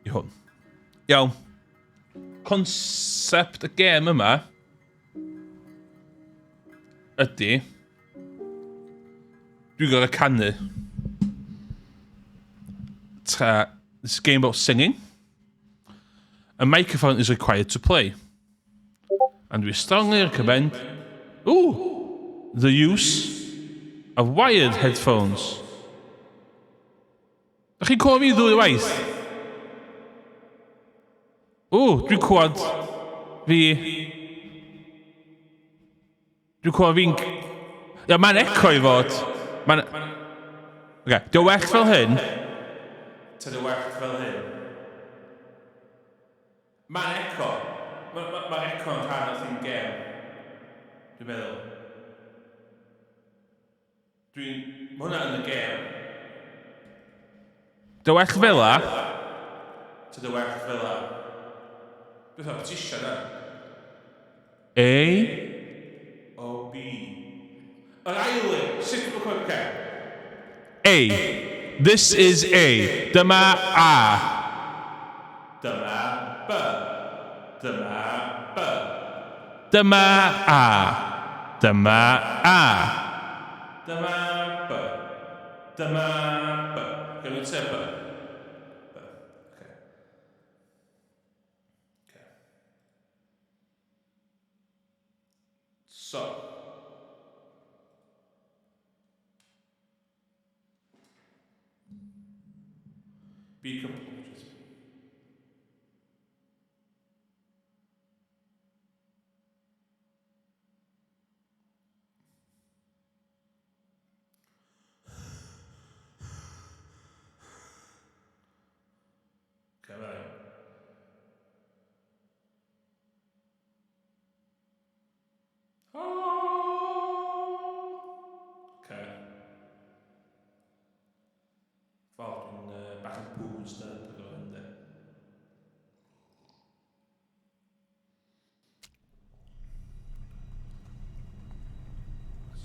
i hwn. Iawn. Concept y gêm yma ydy dwi'n gorau canu tra this is a game about singing. A microphone is required to play. And we strongly recommend ooh, the use of wired headphones. Da chi'n clywed fi ddwy waith? O, dwi'n clywed fi... Dwi'n clywed fi'n... Ia, mae'n eco i fod. Mae'n... Oce, okay, dio well fel hyn. Ta dio well fel hyn. Mae'n eco. Mae'r ma, ma eco yn rhan o'r theme gêm. Dwi'n meddwl. Dwi'n... Mae hwnna yn y gêm. Dy well fel a. Ta dy well fel a. Beth o, beth eisiau na? A. O, B. Yr ail un, sut mae'n cofio? Okay. A. This is A. Dyma A. Dyma B. Dyma B. Dyma A. Dyma A. Dyma B. Dyma B. Gawn ni trio B. B. Okay. Okay. So. Be complete. Cymraeg. Okay. Fel dwi'n bach yn boozed up efo hyn de.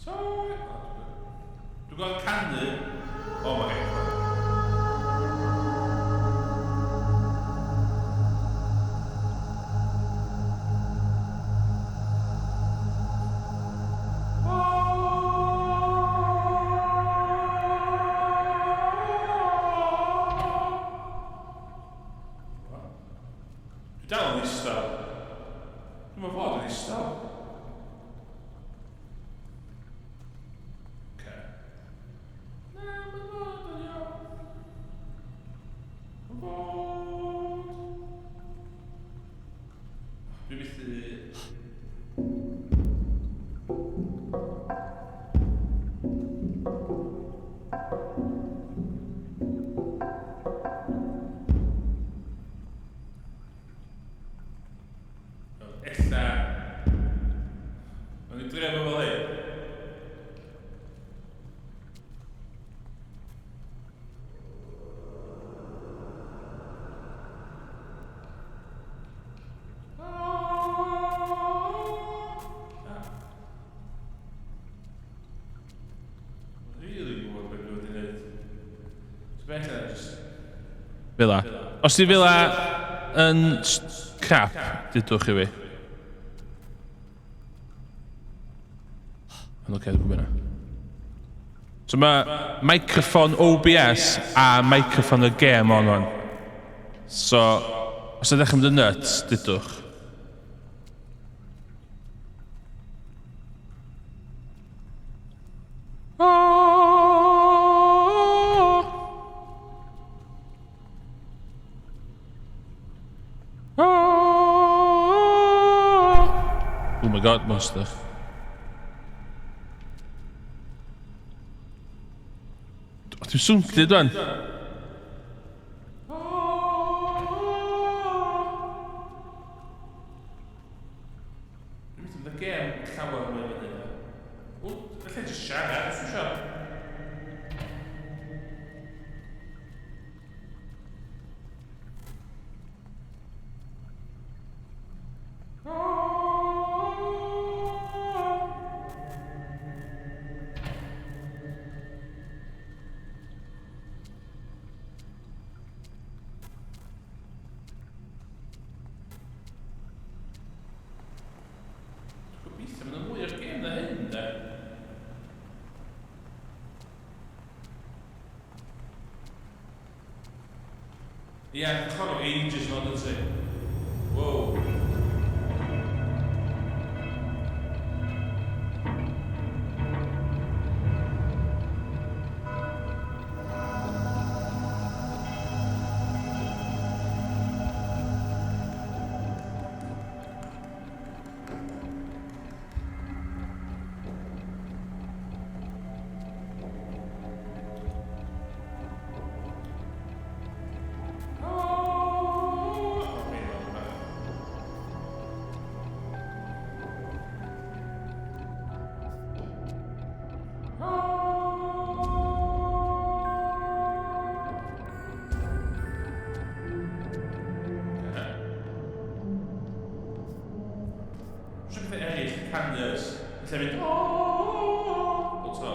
Sorry. Dwi'n gweld canu. Oh my god. Dwi dal yn ddistaw. Dwi'm yn fod yn ddistaw. Okay. Na, mae'n fod yn iawn. Mae'n fod. Dwi methu... Ella... Mae'n i drio fo fel hyn. Really gwybod beth dwi wedi gwneud. So beth yna, just... Fel la. Os di fel la yn crap, dudwch i fi. Ond oce, dwi'n gwybod yna. So mae microphone OBS a microphone y gêm on o'n. So, os ydych chi'n mynd yn nuts, dudwch. Oh my god, monster. Dwi'n swnllyd wan. Dwi'n mynd y gêm llawer mwy fyny yna. O, felly jyst siarad, os dwi'n Ie, yeah, chwarae ages yn oed ti. Wow. Oh, okay, well, Okay. Rwy'n pethau eraill, canvas. Lle mynd, o, o tro.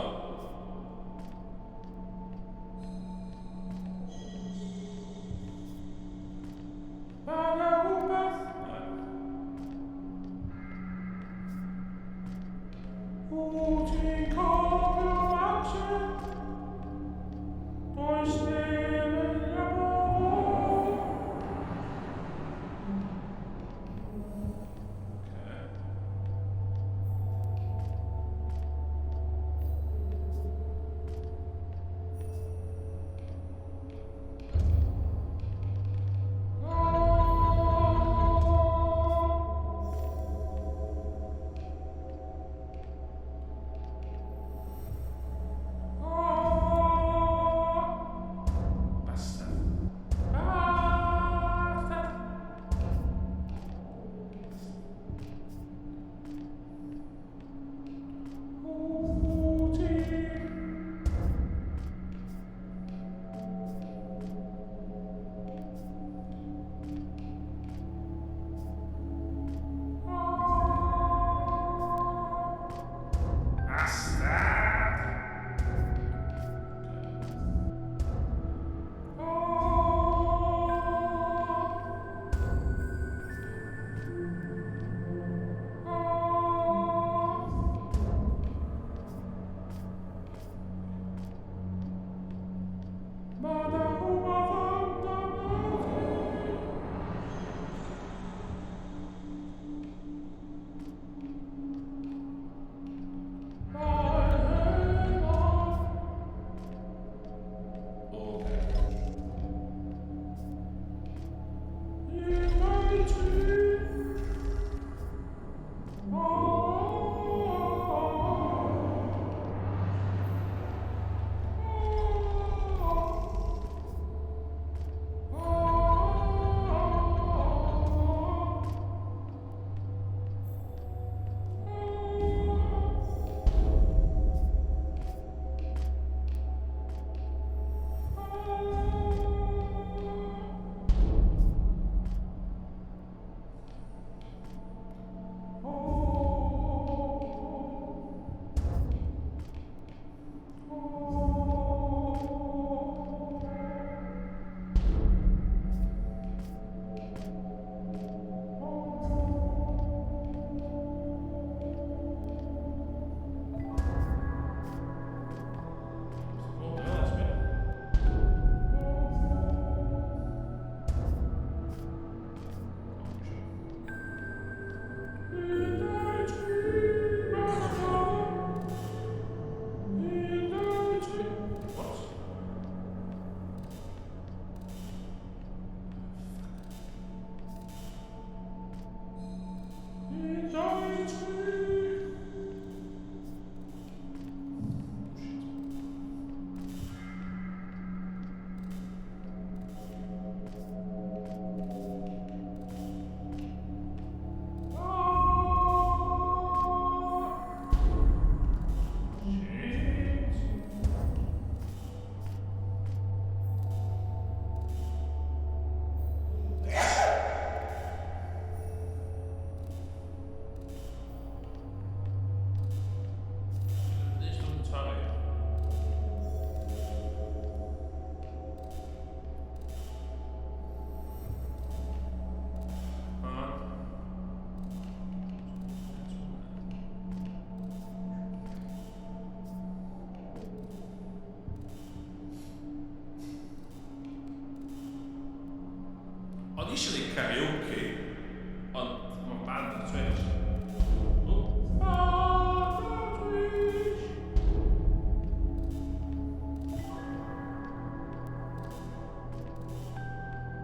Ma' 'na rwbeth. Na. Wyt ti'n cofio amser? Does neb yn nabod. Okay. O'n i eisiau gwneud karaoke, ond mae'n banned ar Twitch. Oh, banned ar Twitch.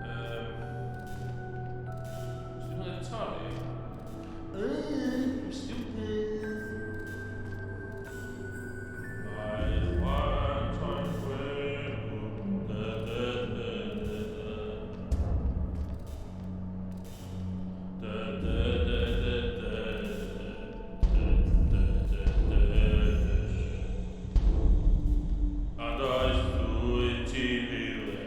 So dwi'n hwnna'n torri? I'm stupid. Mae chwantau'n chwerw. Da, da, da, da, da. Da, da, da, da, da, da, da, da, da, da. A does dwy ti rhywle.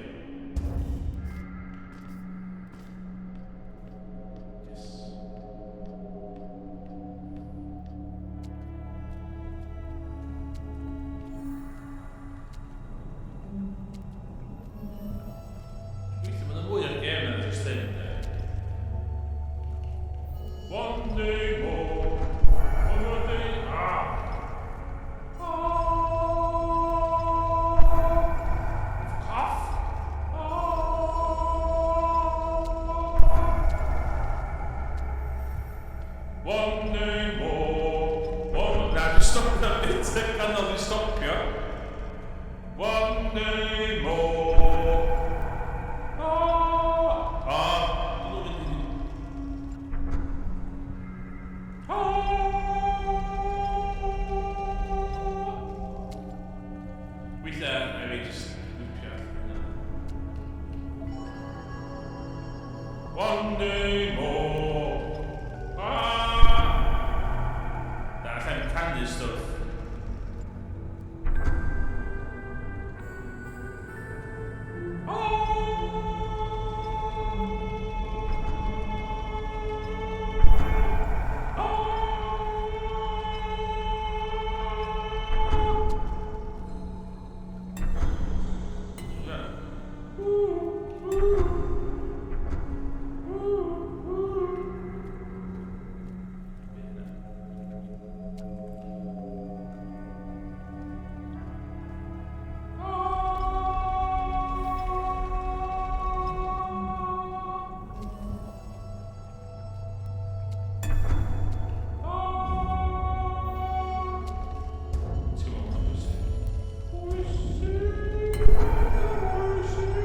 Yes. Weithio, mae'n mwy o'r gêm na just hyn, de. One day more, one more day, ah! Ah! Cough! Ah! One day more, one. Na, dwi'n stopio bit y canol, dwi'n stopio. One day more. Ah! Ah! Dwi'n mynd i. Ah! Weithiau, I fi just loopio. One day more. Ah! Na, allan canu stwff. Ah! Ah! Yeah. Ooh, ooh. Ooh, ooh. Ti'n meddwl mae'n bwysig? Bwysig, bwysig.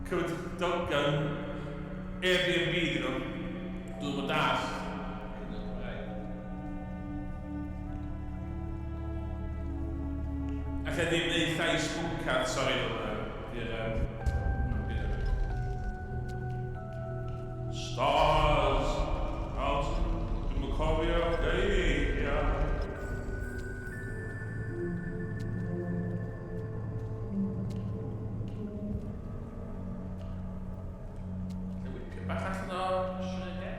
Cymryd dogan Airbnb dyn nhw. Dwi'n mynd dall. Alla ddim neud llais bwncath, sori. Di'r... Stars out. Dwi'n cofio geiriau. Lle whipio bach allan o Siwrne.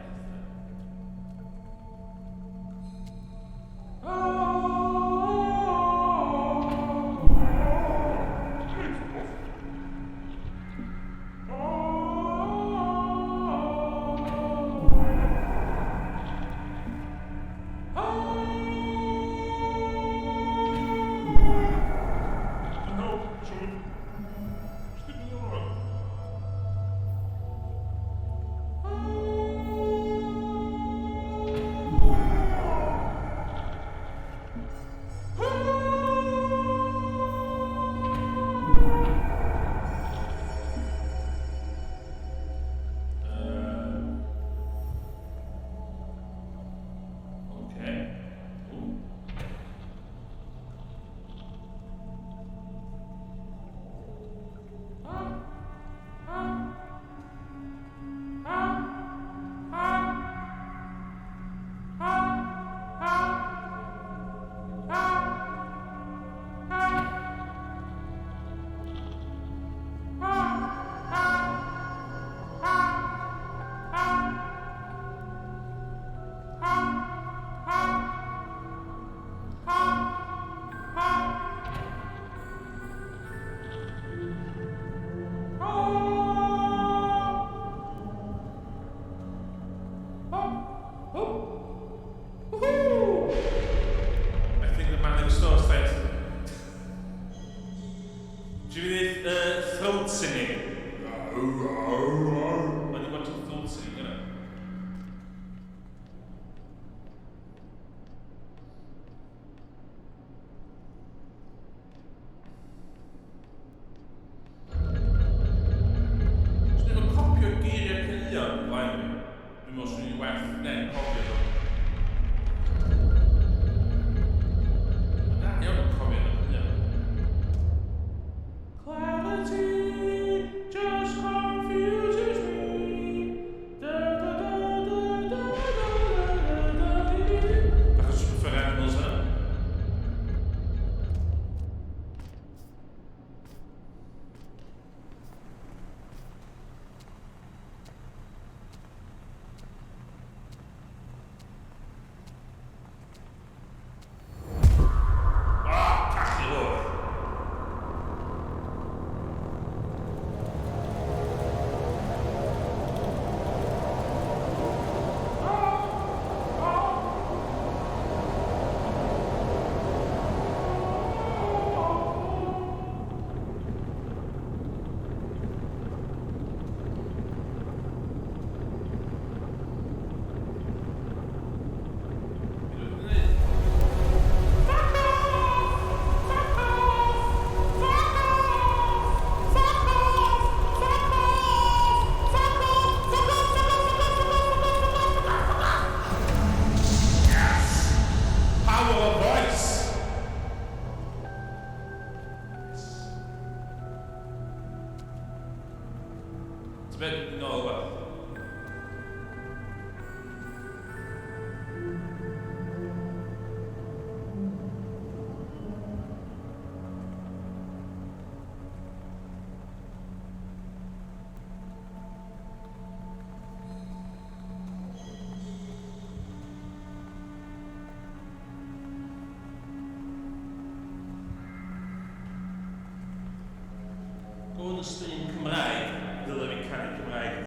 Hwn yn stream Cymraeg, ddylai fi canu Cymraeg.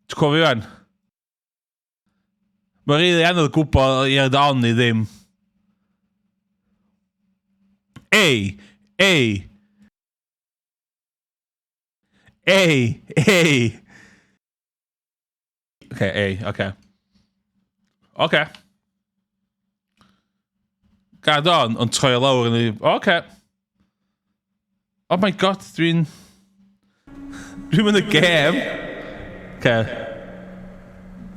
Ti'n cofio fan? Mae'n rili anodd gwybod i'r on i ddim. A, A. A, A. Okay, A, okay. Okay. Gad on, ond troi o lawr yn ei... Okay. Oh my god, dwi'n... Dwi'n mynd y gêm. Okay.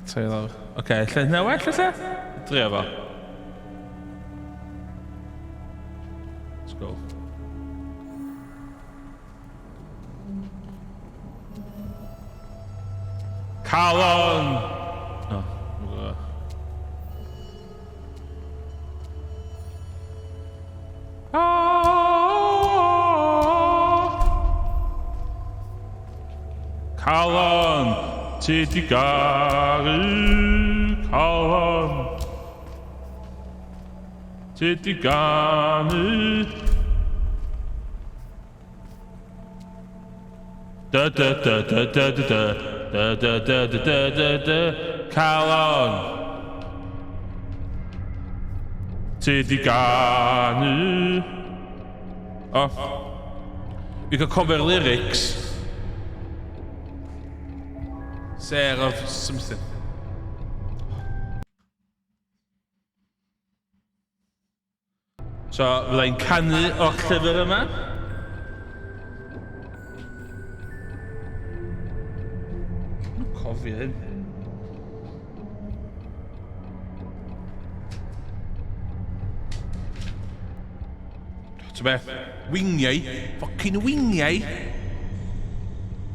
Troi o lawr. Okay, lle hynna well, lle? Drio fo. Let's go. Calon! Oh, Calon, ti di garu, calon. Ti di ganu. Da da da da da da da da da da da da da da Calon. Ti di ganu. O. Fi cael cover lyrics. Sarah of something. So, fydda i'n canu o'r llyfr yma. Dwi'n cofio hyn. Ti'n be? Wingiau. Fucking wingiau.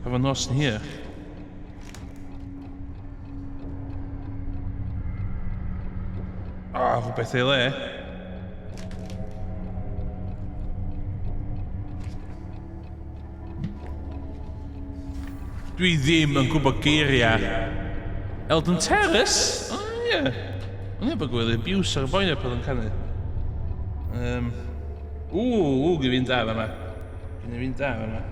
Efo nos yn hir. Ah, rhywbeth ei le. Dwi ddim yn gwybod geiriau. Eldon Terrace? O, oh, ie. Yeah. O'n i'n gweld abuse ar y boi na pan yn canu. Um, ww, ww, gyda fi'n da yma. Gyda fi'n da yma.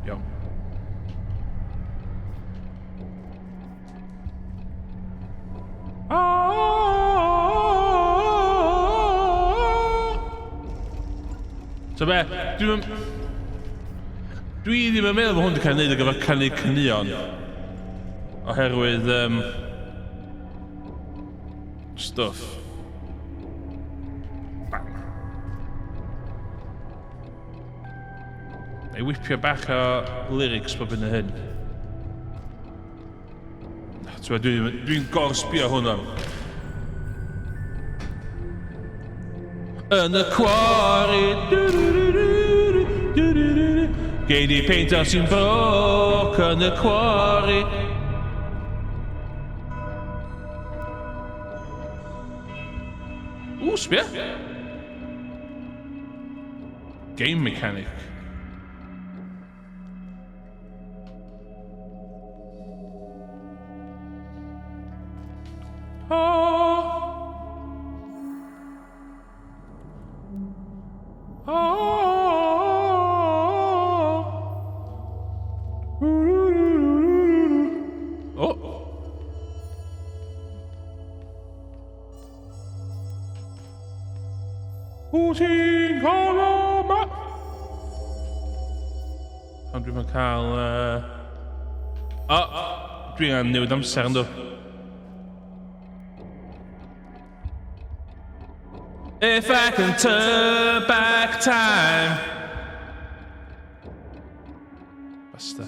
Iawn. So be, dwi'n... Dwi ddim yn meddwl bod hwn wedi cael ei wneud ar gyfer canu caneuon. Oherwydd... Um, stuff. Bang. Ei whipio bach o lyrics bob yn y hyn. Dwi'n dwi, dwi gorsbio hwnna. Yn y quarry. Gei di peintio sy'n broc yn y quarry. Ww, sbia. Game mechanic. Oh. Oh. Oh. Wyt ti'n cofio ma? Ond dwi'n cael... O! Dwi'n angen newid amser ynddo. If I can turn back time. Basta.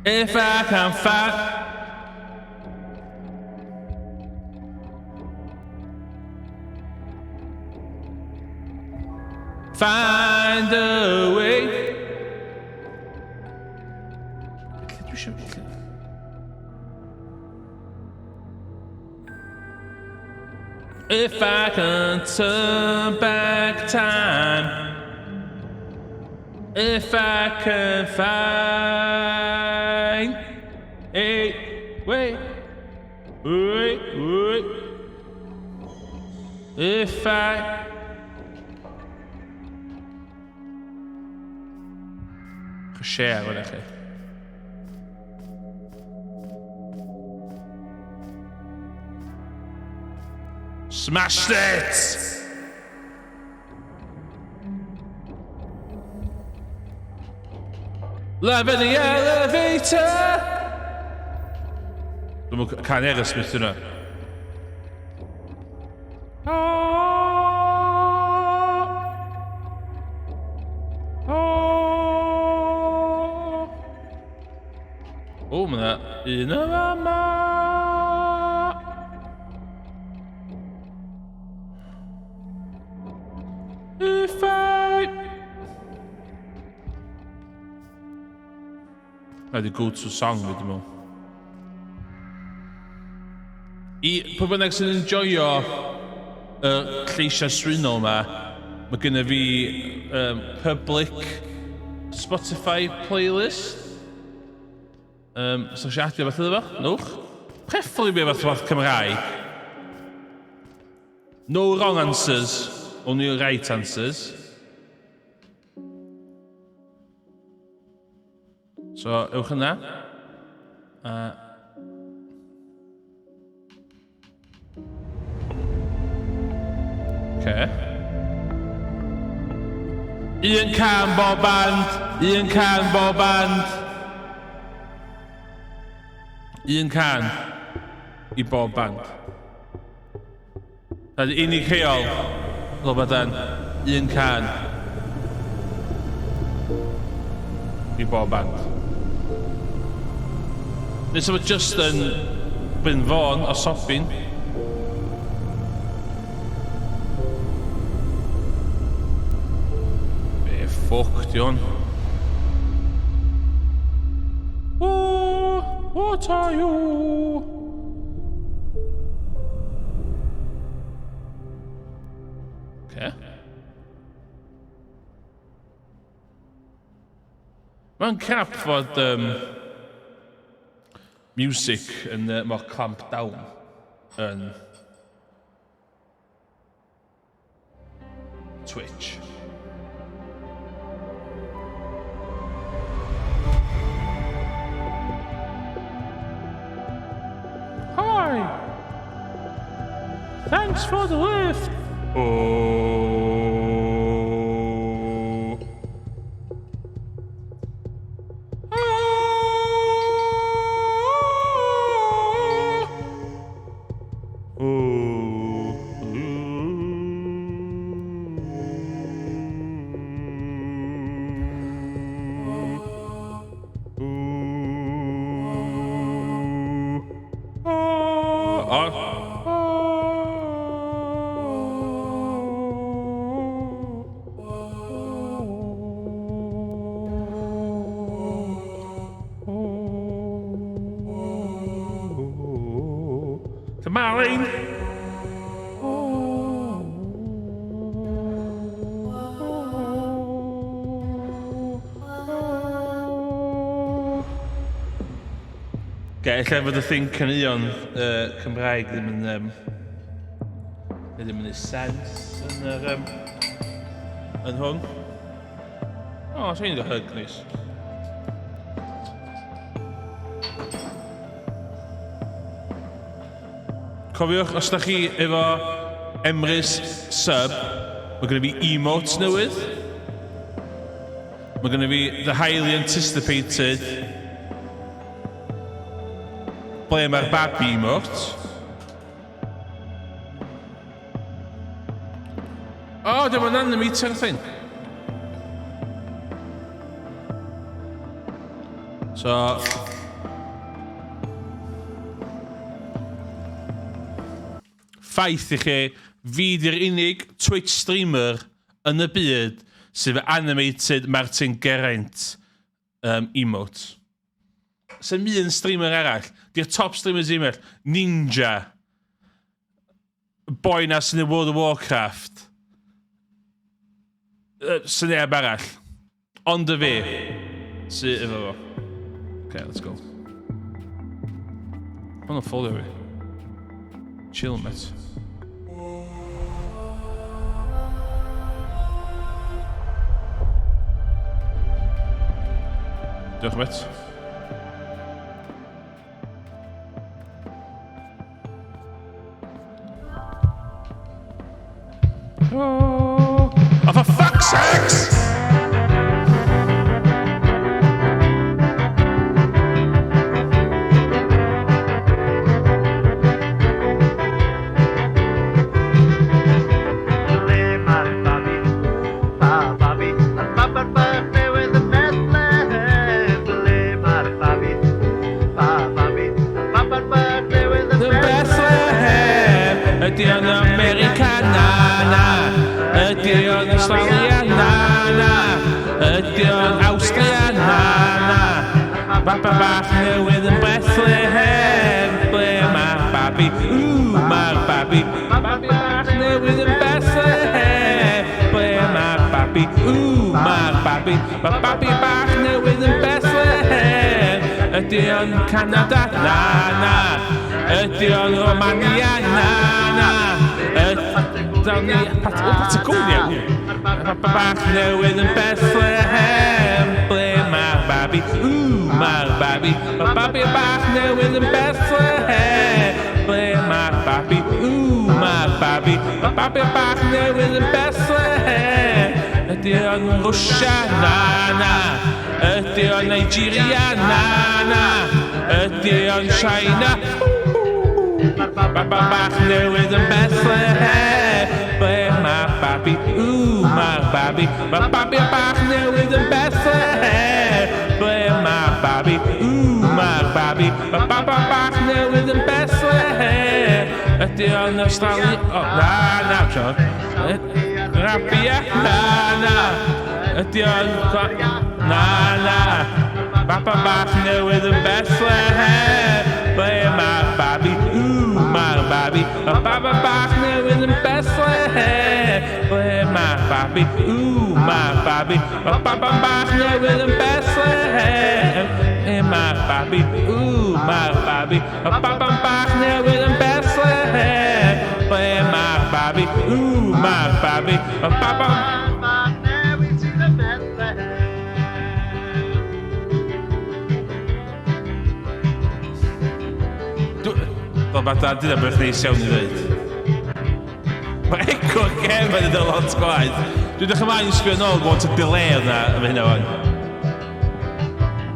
If I can find... Find a way. Lle dwi eisiau... If I can turn back time. If I can find a way. Wait, wait. If I... Share fyna chi. Smashed it! Love in the elevator! Dwi'n mwyn can Aerosmith yna. O, mae yna un yn fama. If I... Na di go-to song fi, dwi'n meddwl. I pwy bynnag sy'n enjoyo y lleisiau swynol yma, mae gennym fi public Spotify playlist. So eisiau adio beth iddo fo? Nwch. Preferably be fath fath Cymraeg. No wrong answers, only right answers. So, ewch yna. Okay. Un can bob band, un can bob band. Un can i bob band. Ydy unig rheol, Lobadan, un can i bob band. Nes efo just yn Bryn Fôn o Sobin. Be ffwc di hwn? Oh, what are you? Okay. Mae'n crap fod music yn mor clamped down yn Twitch. Hi! Thanks for the lift! Oh. Marlene! Ge, ella fod y thing caneuon Cymraeg ddim yn... ddim yn neud sens yn yr... yn hwn. O, oh, sy'n gael hug neis. Cofiwch, os da chi efo Emrys sub. Mae gennym fi emotes newydd. Mae gennym fi the highly anticipated Ble mae'r babi emote? O, oh, dim ond animator thing. So... Ffaith i chi, fi di'r unig Twitch streamer yn y byd sydd efo animated Martin Geraint um, emote. Sef un streamer arall. Di'r top streamers ddim arall. Ninja. Boi na sy'n y World of Warcraft. Uh, sy'n neb arall. Ond y fi. Sy efo fo. Okay, let's go. Maen nhw'n ffolio fi. Chill, mate. Diolch, mate. Oh, oh for fuck's sakes! Ble mae'r babi? Pa babi? Mae'r baban bach newydd yn Bethlehem. Ble mae'r babi? Pa babi? Mae'r baban bach newydd yn Yn Bethlehem. Ydy o'n America? Na, na. Ydy o'n Australia? Na, na. Ydy o'n Awstria? Na, na. Baban bach newydd yn Bethlehem. Ble mae'r babi? Ww, mae'r babi. Babi bach newydd yn Bethlehem. Ble mae'r babi? Ww, mae'r babi. Mae babi bach newydd yn Bethlehem. Ydy o'n Canada? Na, na. Ydy o'n Romania? Na, na. Ydy o'n Patagonia? Babi bach newydd yn Bethlehem. Ble mae'r babi? Ww, mae'r babi. Mae babi bach newydd yn Bethlehem. Ble mae'r babi? Ww, mae'r babi. Mae babi bach newydd yn Bethlehem. Ydy o'n Rwsia? Na, na. Ydy o'n Nigeria? Na, na. Ydy o'n China? Babi bach newydd yn Bethlehem. Ble mae babi? Ww, mae'r babi. Mae babi bach newydd yn Bethlehem. Ble mae babi? Ww, mae'r babi. Mae babi bach newydd yn Bethlehem. Ydy o'n Australia? O, na, na, John. Arabia? Na, na. Ydy o'n... Na, na. Baban bach newydd yn Bethlehem. Ble mae'r babi? Ww, mae'r babi. Mae baban bach newydd yn Bethlehem. Ble mae'r babi? Ww, mae'r babi. Mae baban bach newydd yn Bethlehem. Ble mae'r babi? Ww, mae'r babi. Mae baban bach newydd yn Bethlehem. Ble mae'r babi? Ww, mae'r babi. Mae baban... Bach newydd sydd yn Bethlehem. Fel mae dad dyna beth neis iawn i ddweud. Mae echo'r gem yn dod lot gwaith. Dwi'n dechrau ymlaen i sbio nôl gwybod y delay oedd na efo hynna fan.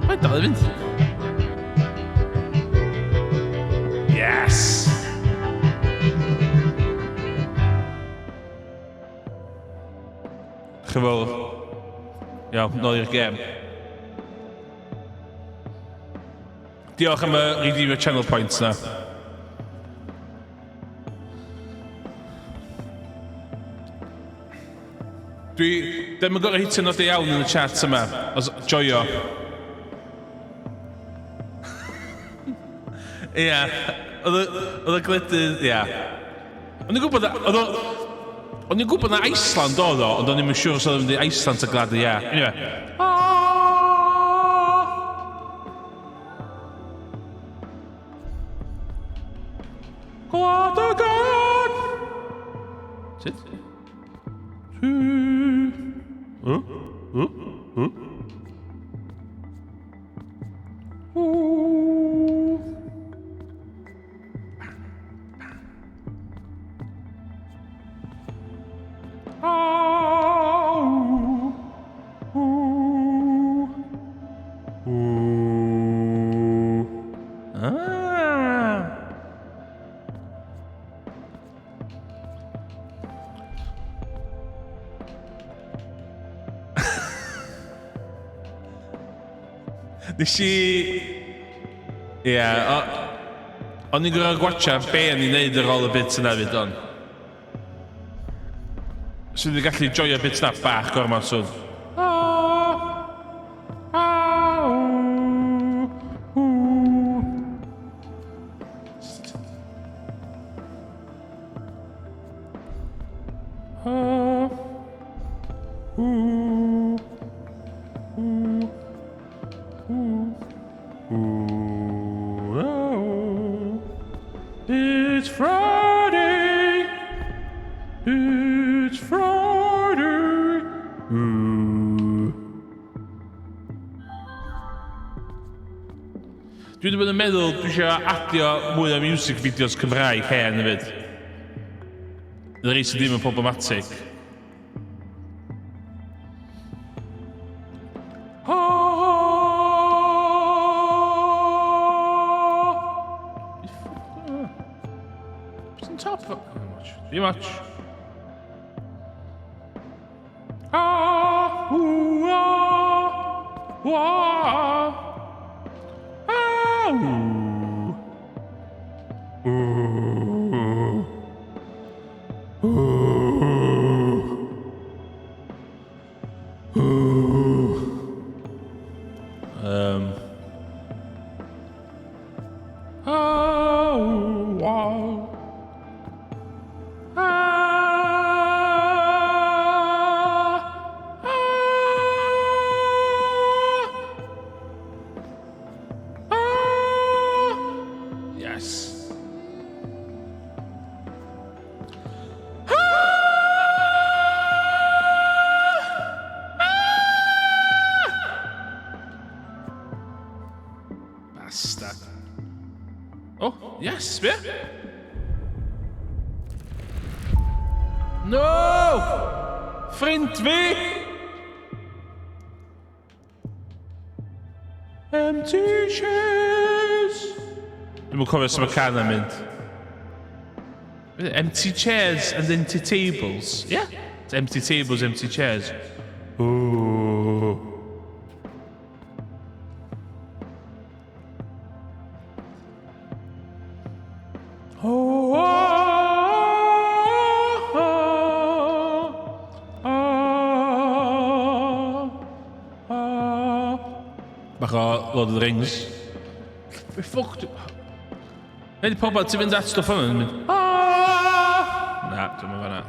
Mae'n dal i fynd. Yes! Chyfol. Iawn, nôl i'r gem. Diolch am y redeem your channel points na. Dwi ddim yn gorau hitio nodau iawn yn y chat yma. Os joio. Ia. Oedd y gledydd... Ia. O'n i'n gwybod... Oedd o... O'n i'n gwybod na Iceland oedd o, ond o'n i'n siŵr os oedd o'n mynd i Iceland ta Gwlad y Iâ. Anyway. Gwlad y Gad! Sut? Huh? Huh? Huh? Ooh. Ooh. Ah. Nes i... Ie, yeah, o'n i'n gorfod gwatcha be o'n i'n neud ar ôl y bit yna fyd on. Swn i'n gallu joio bit na bach gormod swn. It's Friday. It's Friday. Ooh. Dwi wedi bod yn meddwl dwi eisiau adio mwy o music videos Cymraeg hen hefyd. Y rei sydd ddim yn problematic. Beth yn top? Too much. Ah, ooh, ah, wah, ah, ooh, ooh, ooh, ooh. Oh, wow. Ah, ah, ah. Yes. Ah! Ah! Bastard. Oh, yes, be? No! Ffrind fi! Empty chairs! Dwi'n cofio sut mae can yn mynd. Empty chairs and empty tables. Yeah. It's empty tables, empty chairs. Ooh. Oh, oh, oh, oh, oh. Bach o Lord of the Rings. Be ffwc... Neu di pobl ti'n mynd at stwff yma yn mynd... Ah! Na, dwi'n mynd fanna.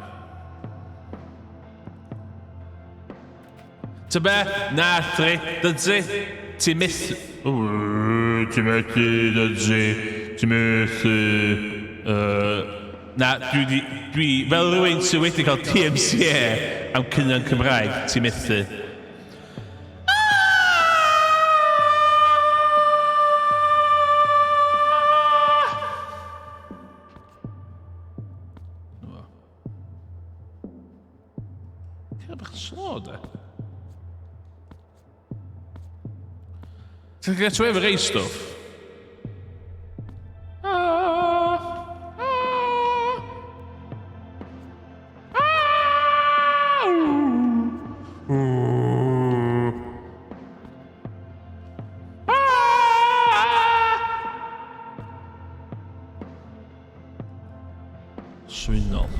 Ta be? Na, tri, dydzi. Ti'n methu... Ti'n methu, dydzi. Ti'n methu... Na, dwi di... Dwi, fel rhywun sydd wedi cael TMCA am cynnion Cymraeg, ti'n methu. Cerdd bach yn slow, de. Ti'n get away efo rei stwff? Ah, ah, ah, ooh, ah. Swynol.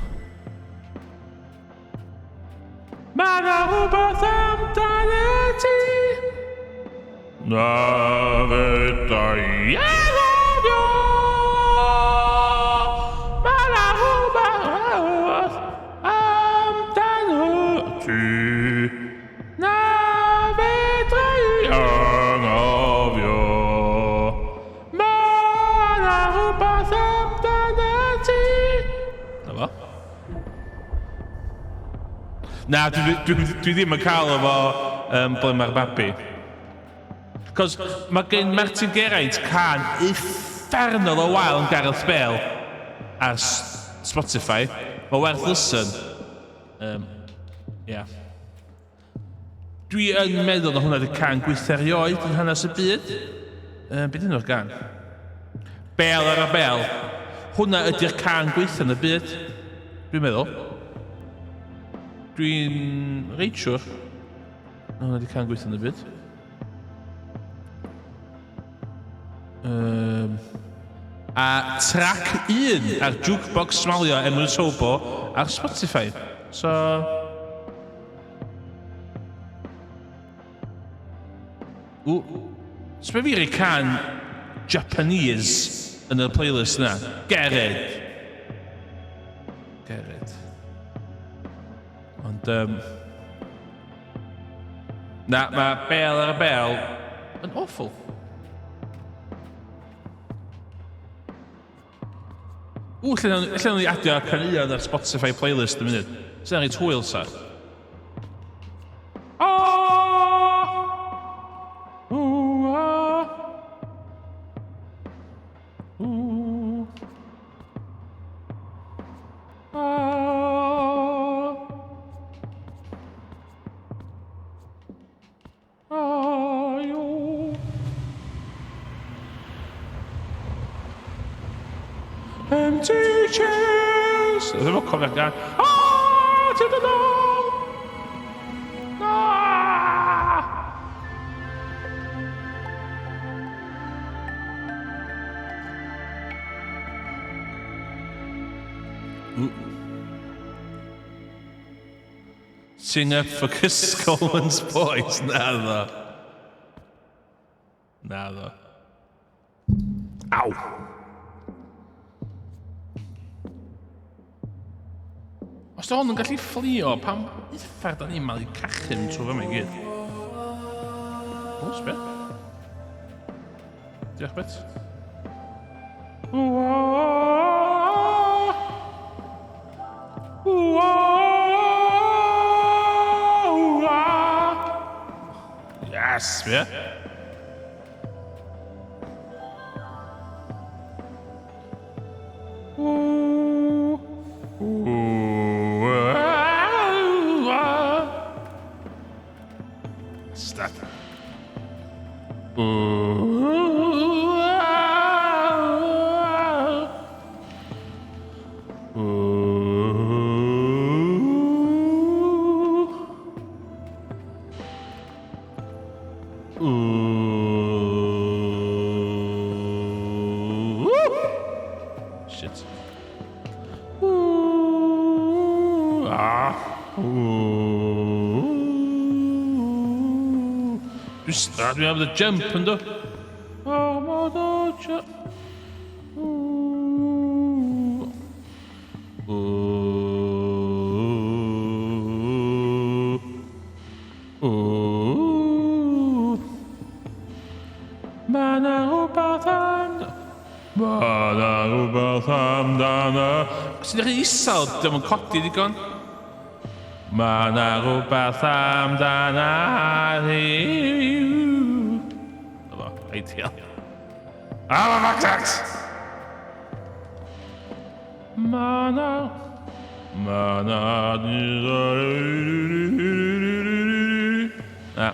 Mae 'na rhywbeth amdano ti. Na fedra i anghofio. Mae 'na rhywbeth amdano ti. Na fedra i anghofio. Mae 'na rhywbeth amdano ti. Na fo. Na, dwi, dwi, dwi ddim yn cael efo ble mae'r babi. Cos mae gen Martin Geraint can uffernol o wael yn Gareth Bale ar Spotify. Mae werth listen. Yeah. Dwi yn meddwl na hwnna 'di can gweitha erioed yn hanes y byd. Um, beth yw'r gan? Bel ar y bel. Hwnna ydy'r can gweitha yn y byd. Dwi'n meddwl. Dwi'n reit siwr. Na hwnna ydy'r can gweitha yn y byd. Um, a trac 1 ar Jukebox Smalio Emrys Hobo ar Spotify. So, Ww. Sbe fi rei can Japanese yn y playlist na? Gered. Gered. Ond, um, na, mae Bel ar y Bel yn awful. Ww, lle nawn ni adio caneuon ar Spotify playlist yn munud. Sy'n reit hwyl, sa. Ah! Ww, ah! Ww. Ah! Empty chairs. Ddim yn cofio'r gan. Ah, ti'n dod ôl! Na! Sing up for Chris Coleman's boys. Naddo. Naddo. Aw! Os da hwn yn gallu fflio, pam uffar da ni'n malu cachu yn trwy fyma i gyd? O, sbe? Diolch, bet. Yes, yeah. Stop. Shit. Ooh, ah. Ooh. Dwi'n dwi am the jump yn do. Oh, mod o jump. Ooh. Ooh. Ooh. Mae 'na rhywbeth am... Mae 'na rhywbeth amdano... Os ydych chi'n isel, dim yn codi ddigon. Mae 'na rhywbeth amdana hi. Efo, ideal. Ah, mae Max! Mae 'na... Mae 'na... Na.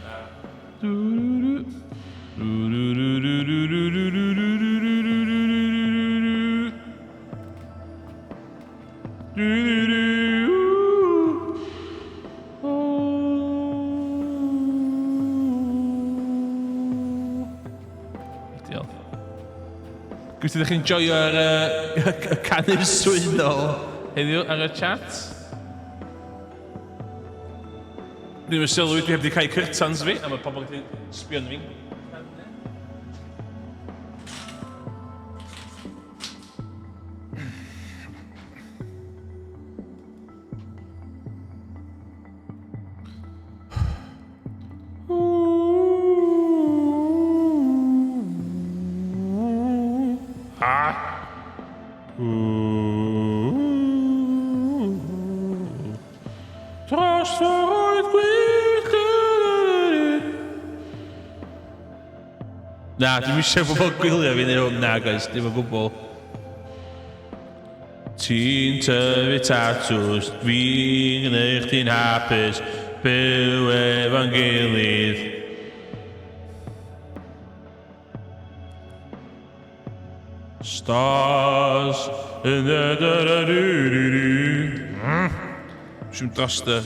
Diolch. Gobeithio ydych chi'n joio'r uh, y canu swynol heddiw ar y chat. Ddim yn sylwi, dwi heb di cael curtains fi, a mae pobl yn sbio arno fi. Ah! Dros foroedd gwyllt. Na, dwi'm eisiau bobl gwylio fi neu hwn. Na, guys, dim o gwbl. Ti'n tyfu tatws, fi'n gwneud chdi'n hapus. Byw efo'n gilydd. Stars in the da da do do do. Dwi'n dros dy...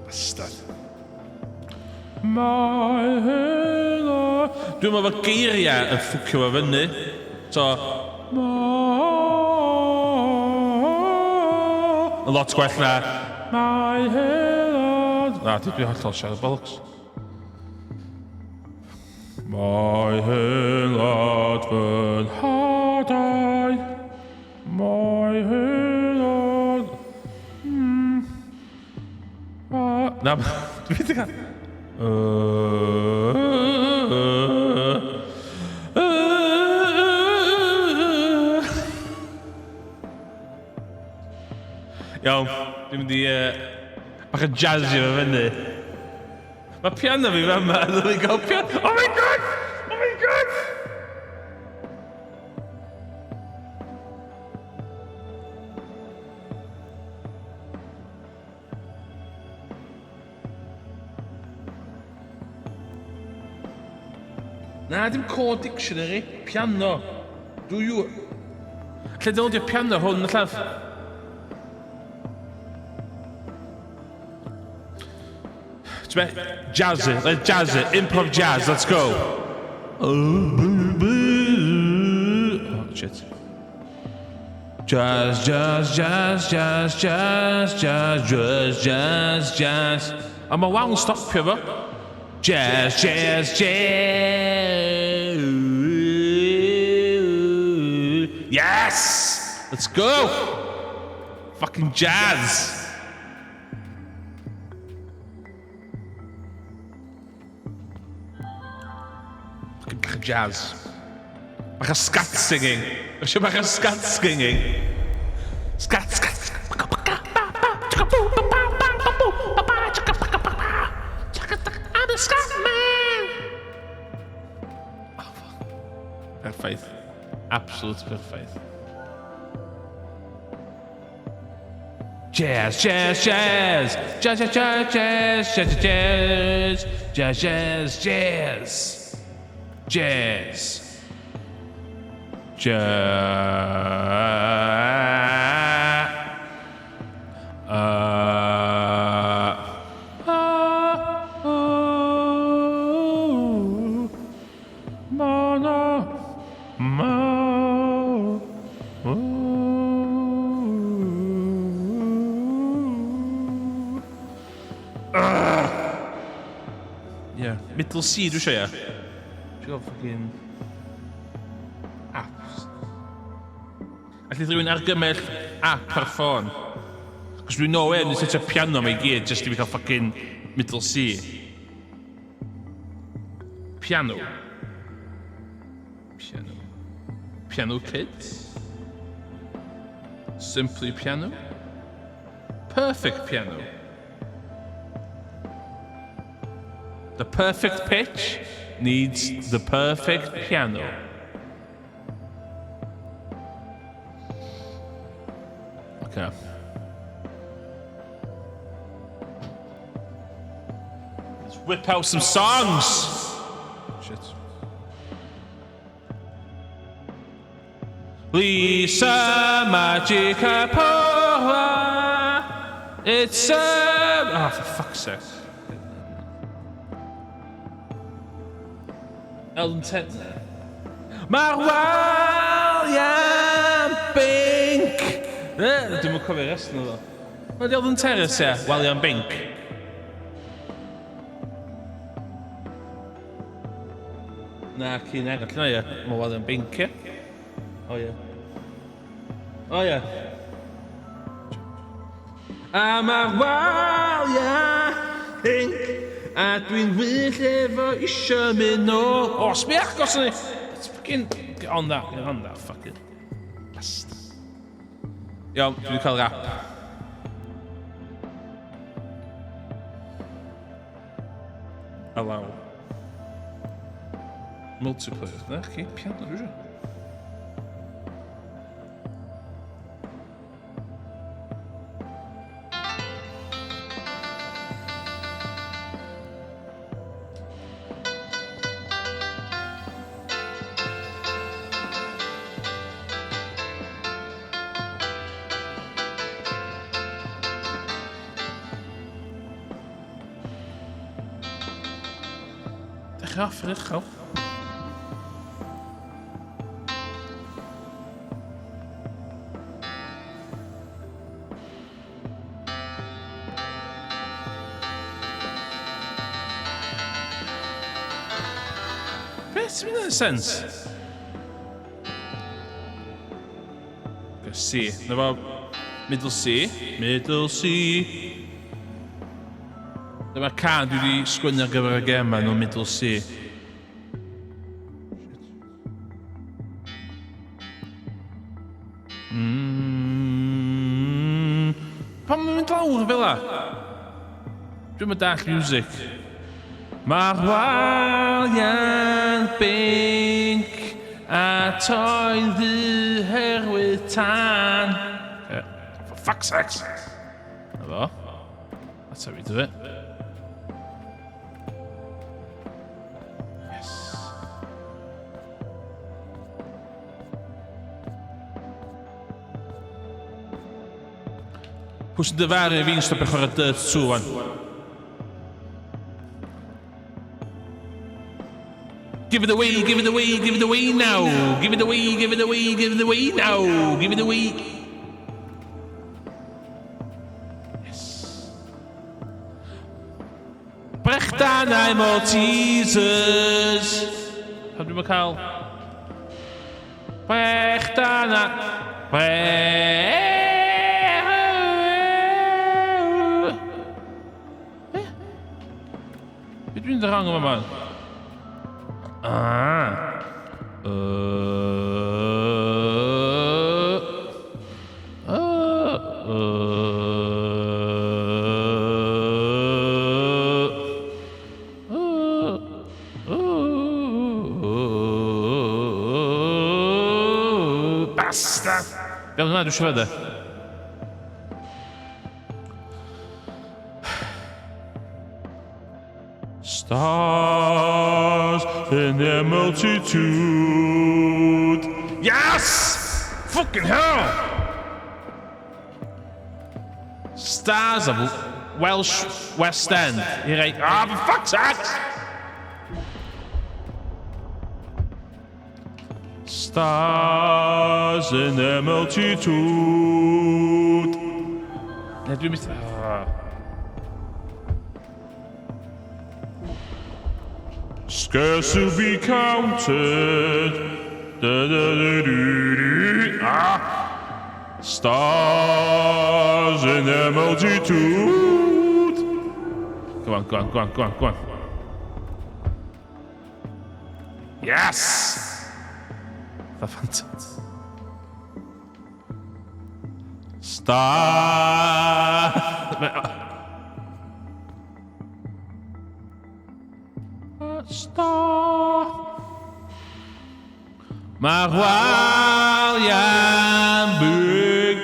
Bastard. Mae hynna... Dwi'n meddwl fod geiriau yn ffwcio fo fyny. So... Yn lot gwell na... Mae hynna... Na, dwi'n hollol siarad bollocks. Mae hyn at fy nhadau. Mae hyn at... Na, dwi wedi cael... Iawn, dwi'n mynd i... Bach o jazz i fo fyny. Mae piano fi fama, ddylwn i gael piano. Oh my god! Oh my god! Na, dim cod dictionary. Piano. Do you... Lle dylwn piano hwn, llaf? Jazz it, let's jazz it. Improv jazz, let's go. Oh, shit. Jazz, jazz, jazz, jazz, jazz, jazz, jazz, jazz, jazz. A mae wawn stopio fo. Jazz, jazz, jazz. Yes! Let's go! Fucking jazz! Fucking bach o jazz. Bach o scat singing. Eisiau bach o scat singing. Scat, scat, scat. I'm a scat man! Oh, fuck. Perffaith. Absolute perffaith. Jazz, jazz, jazz! Jazz, jazz, jazz, jazz, jazz, jazz, jazz, jazz, jazz, jazz. Jazz. Ma, na, ma, oh. Yeah, middle C dwi eisiau, ia. Dwi'n gael fucking apps. Alli rhywun argymell app ar ffôn? Cos dwi'n no way yn setio piano mae i gyd just i fi cael fucking middle C. Piano. Piano. Piano Kids. Simply Piano. Perfect Piano. The perfect pitch needs the perfect piano. Okay. Let's whip out some songs. Shit. Lisa Magica Pola. It's a... Oh, for fuck's sake. Elden Tent. Mae'r waliau'n binc. Dwi'm yn cofio'r rest nhw ddo. Mae Elden Terrace, ie. Waliau'n binc. Na, cyn arall na, ie. Mae waliau'n binc, ie. O, ie. O, ie. A mae'r waliau pinc, a dwi'n wyllt efo isio mynd nôl. O, sbia agos ni! Let's fucking get on that, get on that fucking bastard. Iawn, dwi wedi cael rap. Alaw. Multiplayer. Na, chi, piano dwi eisiau. Dechrau off yn uchel. Beth sy'n mynd yn sens? C. Na fo... Middle C. Middle C. Dyma can dwi wedi sgwennu ar gyfer y gem yma, Middle C. Pam mae'n mynd lawr fel la? Dwi'n mynd dall music. Mae'r waliau'n binc a toi'n ddu herwydd tân. Okay. For fuck's sakes! Na fo. That's how we do it. Yes. Pwy sy'n dyfaru fi'n stopio chwarae Dirt 2 wan? Give it away, give it away, give it away now. Give it away, give it away, give it away now. Give it away. Yes. Brechdanau Maltesers. Pam dwi'n cael... Brechdanau... Bre... Be? Be dwi'n wrong yma man? Ah. Bastard! Fel yna, dwi'n siarad e. Stars in their multitude. Yes! Fucking hell! Stars of Welsh West End. Here I... Ah, for fuck's sake! Stars in their multitude. Ne, dwi'n mynd... Ah. Scarce to be counted. Da, da, da, do, do. Ah. Stars in their multitude. Go on, go on, go on, go on, go on. Yes! The Phantom. Star. Star. Mae'r waliau'n big.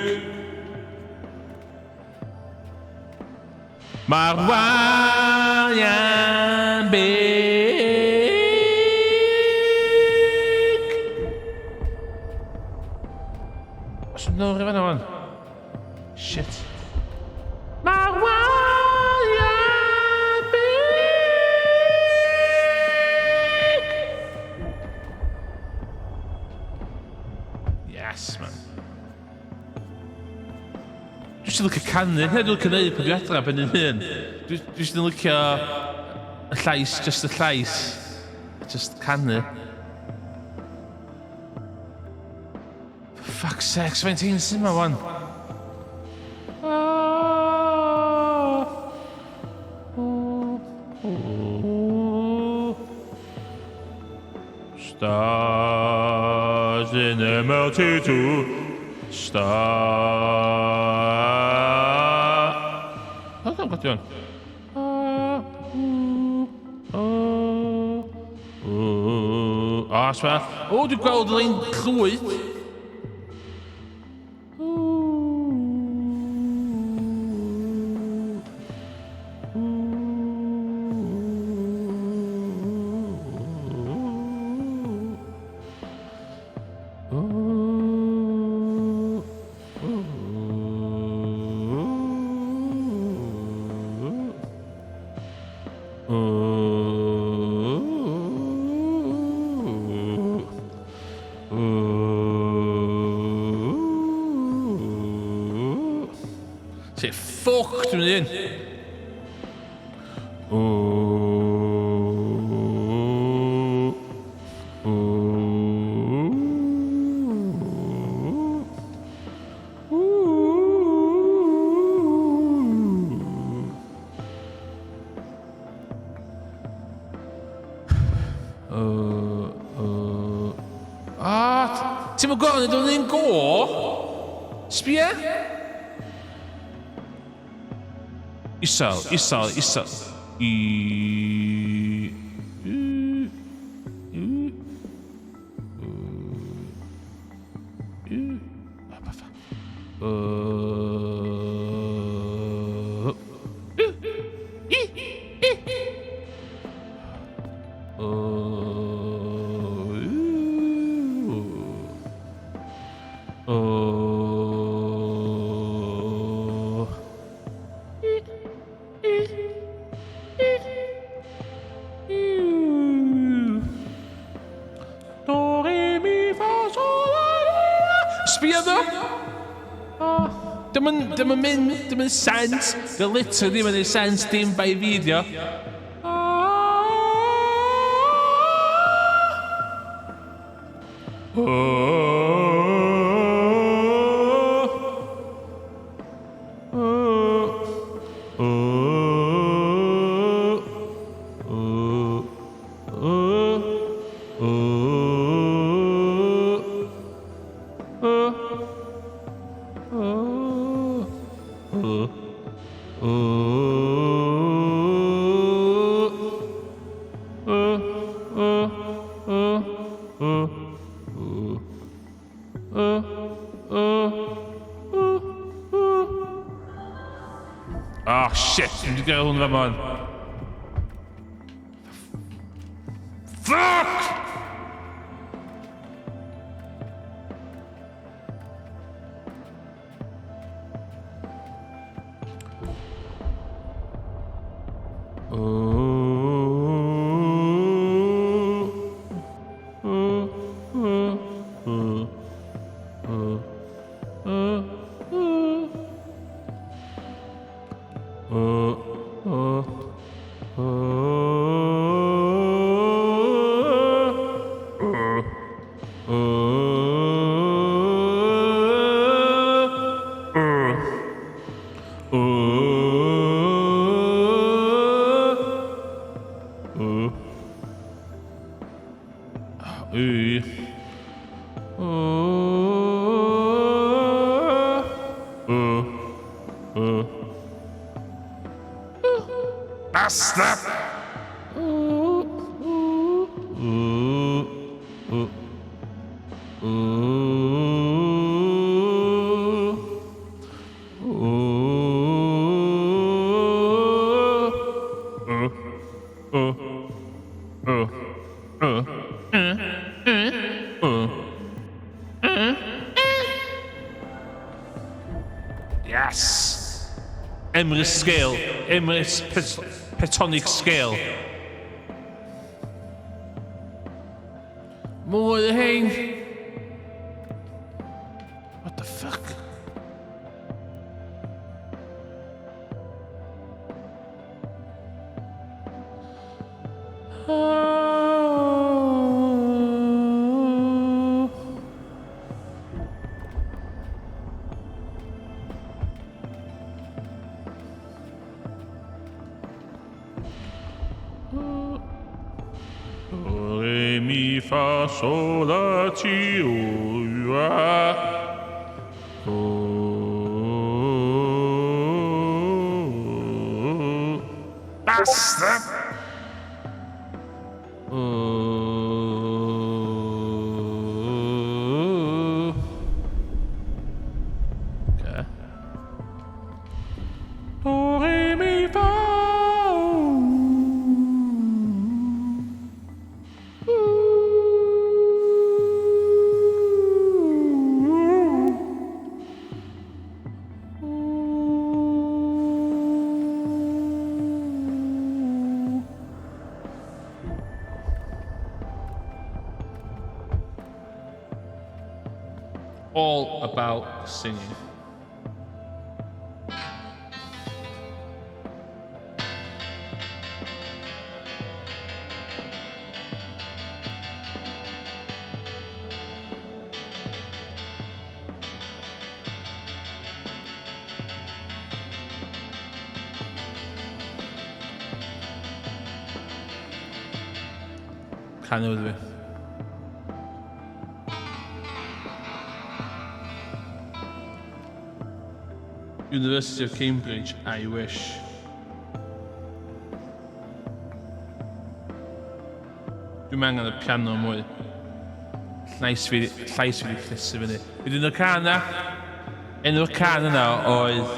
Mae'r waliau'n big. Oes yn nôl i fan'na wan? Shit. Mae'r waliau'n big. Yes, man. Dwi jyst yn licio canu. Hynna dwi'n licio neud pan dwi adra ben yn hun. Dwi jyst yn licio y llais, just y llais. Just canu. For fuck's sake, faint hi'n sy'n ma wan? Ah. Oh. Stars in the multitude. Star. Oh, dwi'n gwybod. Ah, ooh, oh, ooh. sma. O, dwi'n gweld yr un llwyd. Say fuck dwi'n mynd un. Ah, ti'n mynd gorau, nid o'n un go? Sbia? Isel, isel, isel. I... I... I... I... Do, re, mi, fa, sol, la, la. Sbia ddo! Dim yn, dim yn mynd, dim yn sens. Dy literally ddim yn neud sens dim bai fi dio. Oh shit, dwi'n wedi gael hwn fan man. Fuck! Bastard! Yes! Emrys scale. Emrys Petonic scale. Mwy o hein. What the fuck? Do, re, mi, fa, sol, la, ti, o, u, a. O. Bastard! O. All about the singing. Canu ydw i. University of Cambridge, I wish. Dwi'n angen y piano mwy. Llais fi, llais fi wedi chrysu fyny. Wedyn y can na, enw'r can yna oedd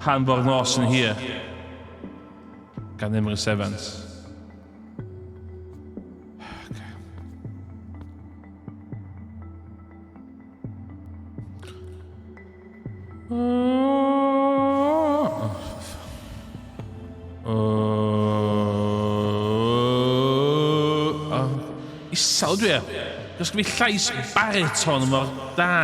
Pan fo'r nos yn hir gan Emrys Evans. Okay. Isel dwi e. Does gen fi llais bariton mor da.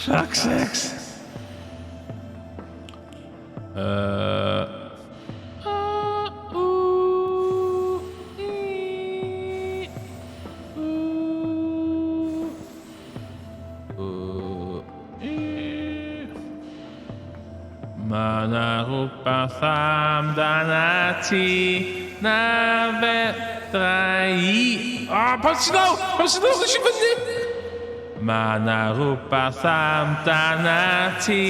Fuck sakes. Mae na rhywbeth amdana ti na fedra i... O, oh, pan sy'n ôl? Pan sy'n ôl? Nes i fyny? Mae na rhywbeth amdana ti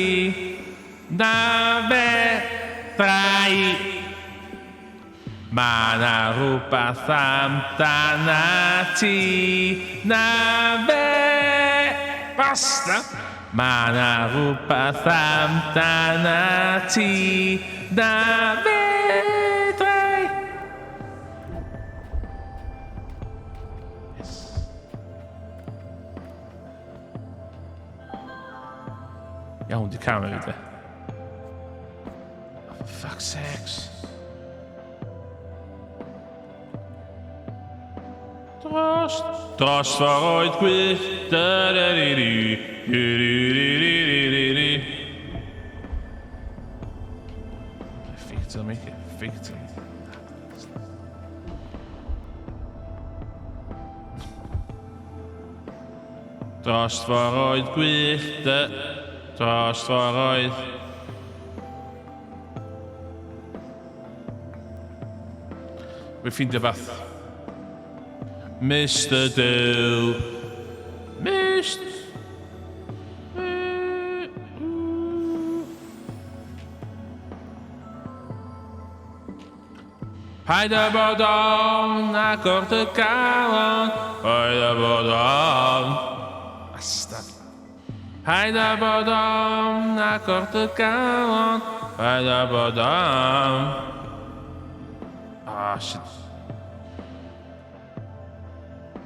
na fedra i... Mae na rhywbeth amdana ti na fe... Basta! Mae na rhywbeth amdana ti na fedra i... Yes. Iawn, di camera fi de. Oh, for fuck's sakes. Dros, dros foroedd gwyllt, da-da-di-di, di-di-di-di-di-di. Fake it till I make it, fake it till. Dros foroedd gwyllt, dros foroedd. Fe ffeindio fath. Mr Duw. Mr. Paid â bod ofn, agor dy galon. Paid â bod ofn. Bastard. Paid â bod ofn, agor dy galon. Paid â bod ofn. Ah, shit.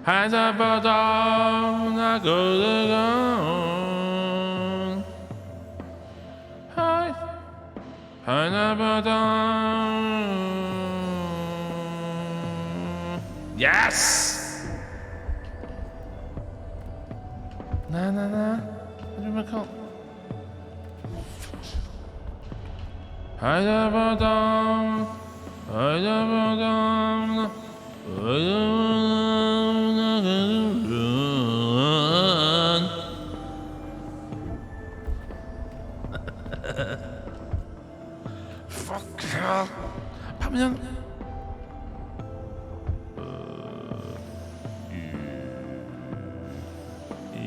Paid â bod ofn, agor dy galon. Paid. Paid â bod ofn. Yes! Na, na, na. Dwi'n mynd cael... Paid â bod ofn. Paid â bod ofn. Paid â bod ofn. Fuck hell. Pam yna'n... I...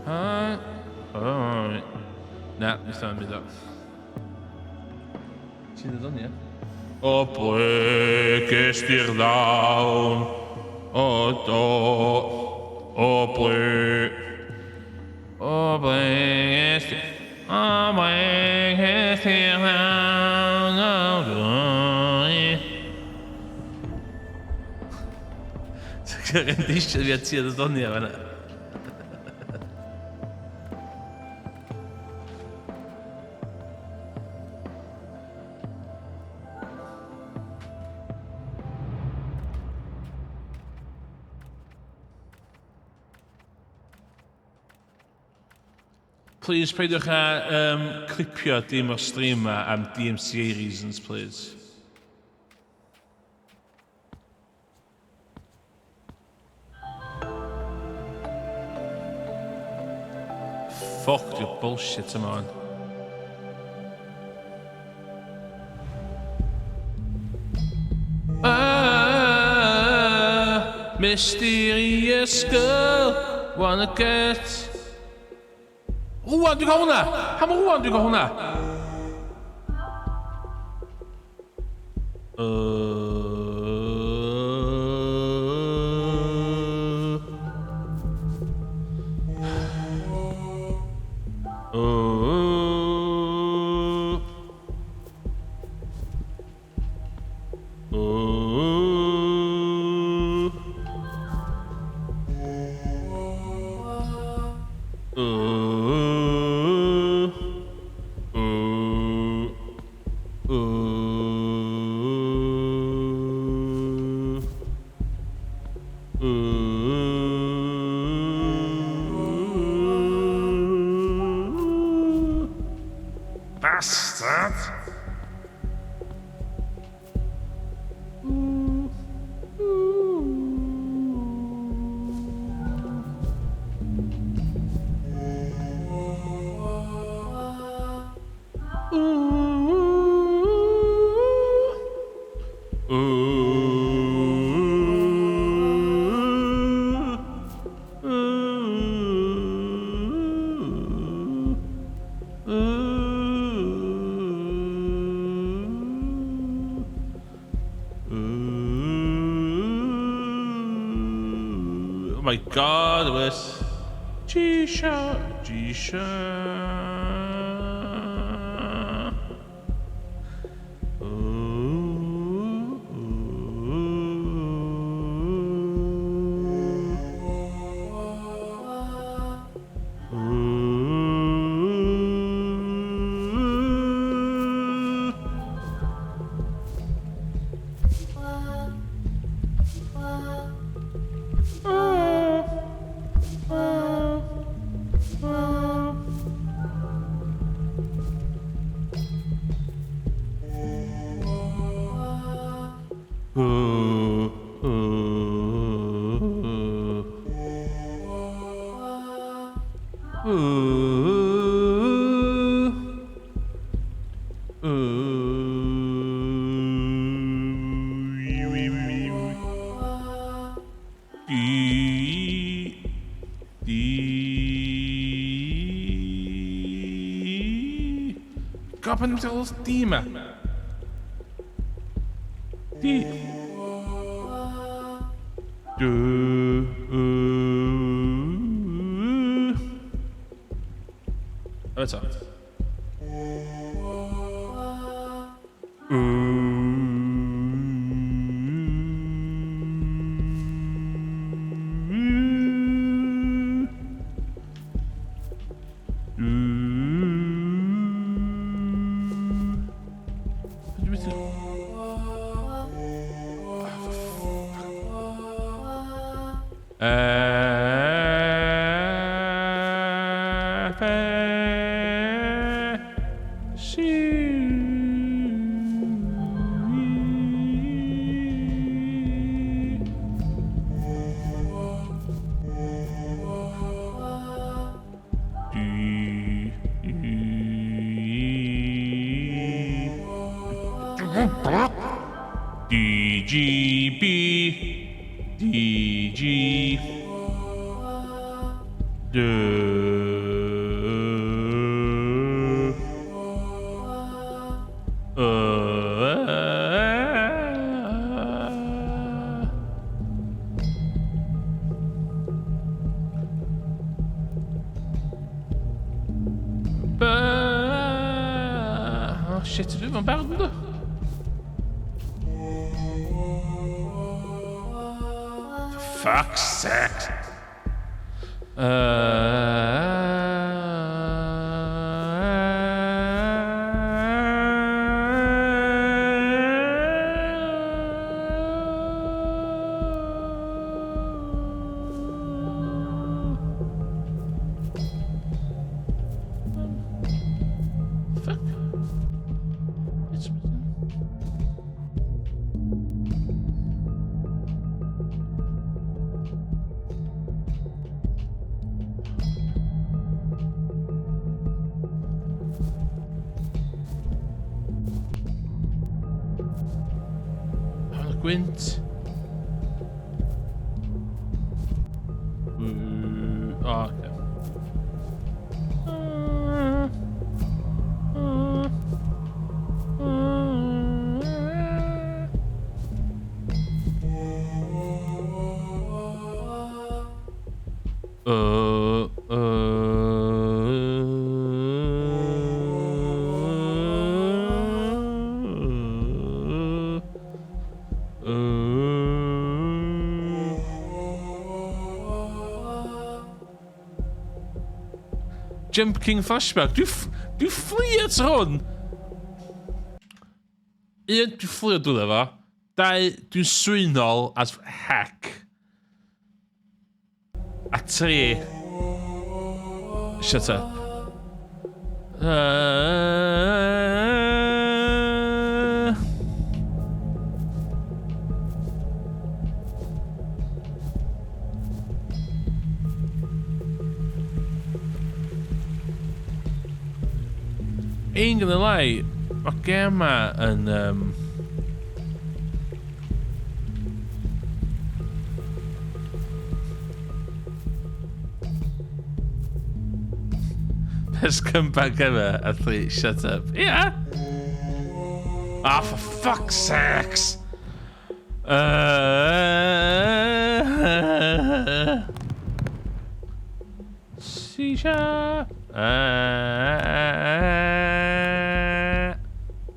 Ha... Oh. Na, nes am byd o. Ti'n dod o'n ie? O ble ges di'r ddawn? O do... O ble... O ble ges di... Ti'n Rendition fi a ti oedd y ddonia fan'na. Please peidiwch â clipio dim o'r stream ma am DMCA reasons, please. Fuck your bullshit yma o'n. Ah, mysterious girl, wanna get... Rwan dwi'n cael hwnna! Pam rwan dwi'n cael hwnna? Bastard! Oh my god, it was G-Sharp, G-Sharp. God, pan dwi'n meddwl D ma? D. D. Eto. F C D E D G B D G D. B. Shit, dwi'n mewn barod ynddo? For fuck's sake! Fuck. It's... Ar y gwynt. O, oce. Jump King Flashback. Dwi'n dwi fflio at hwn. Un, dwi'n fflio drwy fo. Dau, dwi'n swynol as heck. A tri... Shut up. Ain't gonna lie, mae gem ma yn... Best comeback ever, athlete, shut up. Yeah! Ah, for fuck's sakes! C sharp.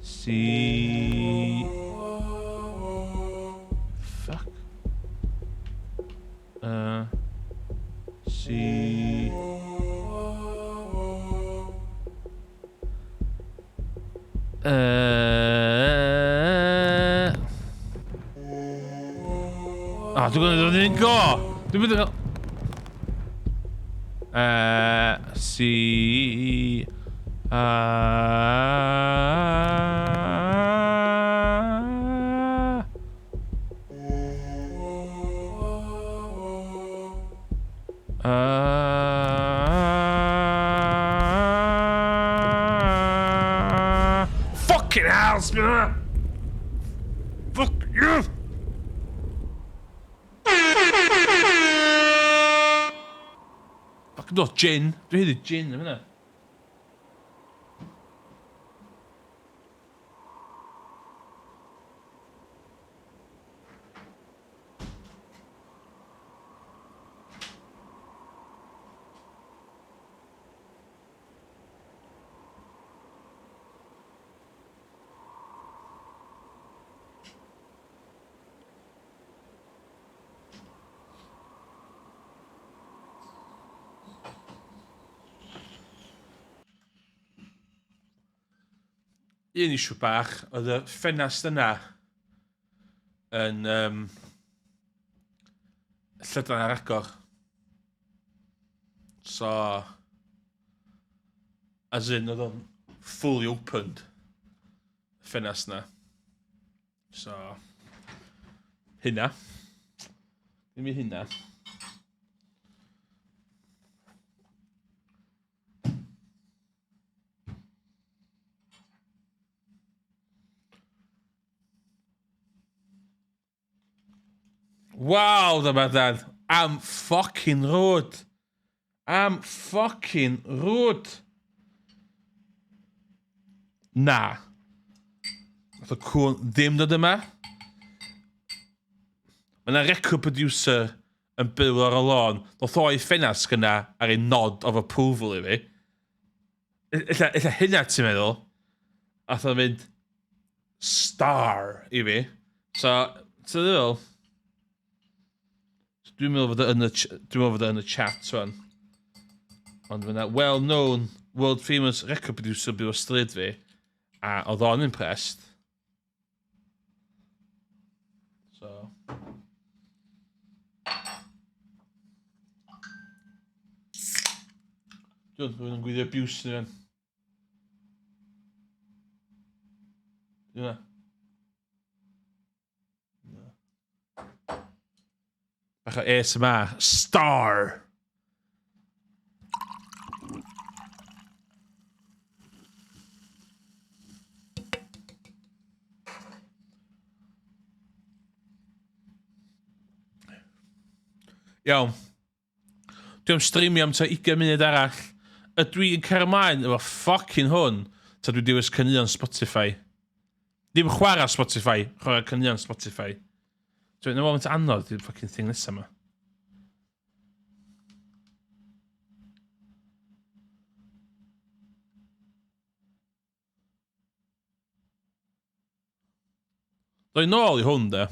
C. Fuck. C. Ah, dwi'n gwneud o'n un go! Dwi'n mynd i gael... C... A... Fucking hell, Spinner! Fuck you! Fucking do, gin. Dwi'n haeddu gin am hynna. Un issue bach, oedd y ffenast yna yn llydan ar agor. So, as in, oedd o'n fully opened, y ffenast na. So, hynna. Ddim i hynna. Waw, dyma dad. I'm fucking rude. I'm fucking rude. Na. Nath y cwn ddim dod yma. Mae yna record producer yn byw ar y lôn. Nath o'i ffenast gyna ar ei nod of approval i fi. Ella hynna ti'n meddwl? Ath o fynd star i fi. So, ti'n ddweud? So, dwi'n meddwl fod o yn y, dwi'n meddwl fod o yn y chat rwan. Ond fyna well-known, world famous record producer byw o stryd fi. A oedd o'n impressed. So. Dwi'n rhywun yn gwylio abuse ni fan. Dwi'n Na. Bach o ASMR. Star! Iawn. Dwi am streamio am tua 20 munud arall. Ydw i yn cario ymlaen efo ffocin hwn, ta dwi dewis caneuon Spotify? Ddim chwarae Spotify, chwarae caneuon Spotify. Dwi'n meddwl mae'n anodd i'r fucking thing nesaf yma. Doi nôl i hwn, de.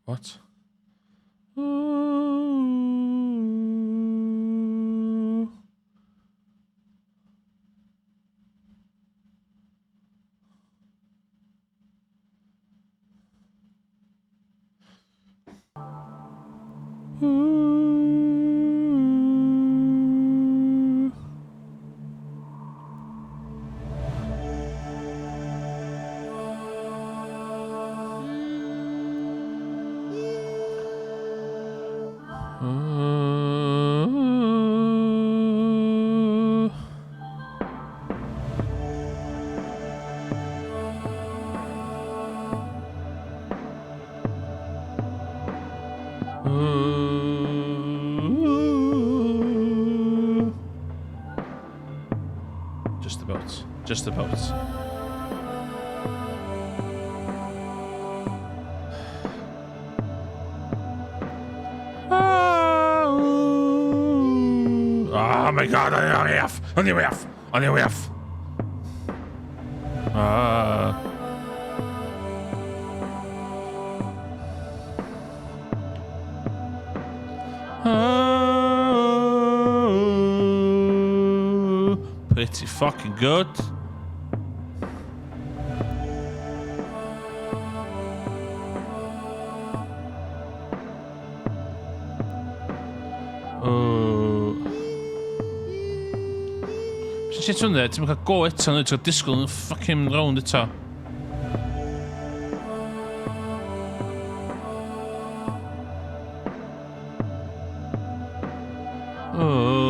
What? Just about. Just about. Oh my god, o'n i off! O'n i off! O'n i off! Ah. Oh, pretty fucking good. Oh. Sut ti'n hwnna? Ti'n cael go eto, ti'n cael disgwyl yn fucking round eto. Oh.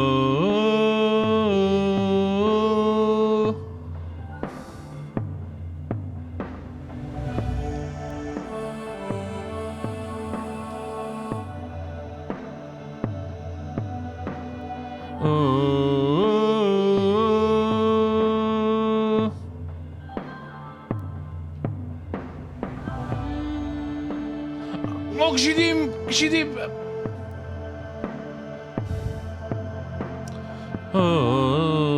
Oh. O, ges i ddim... Ges i ddim... Oh.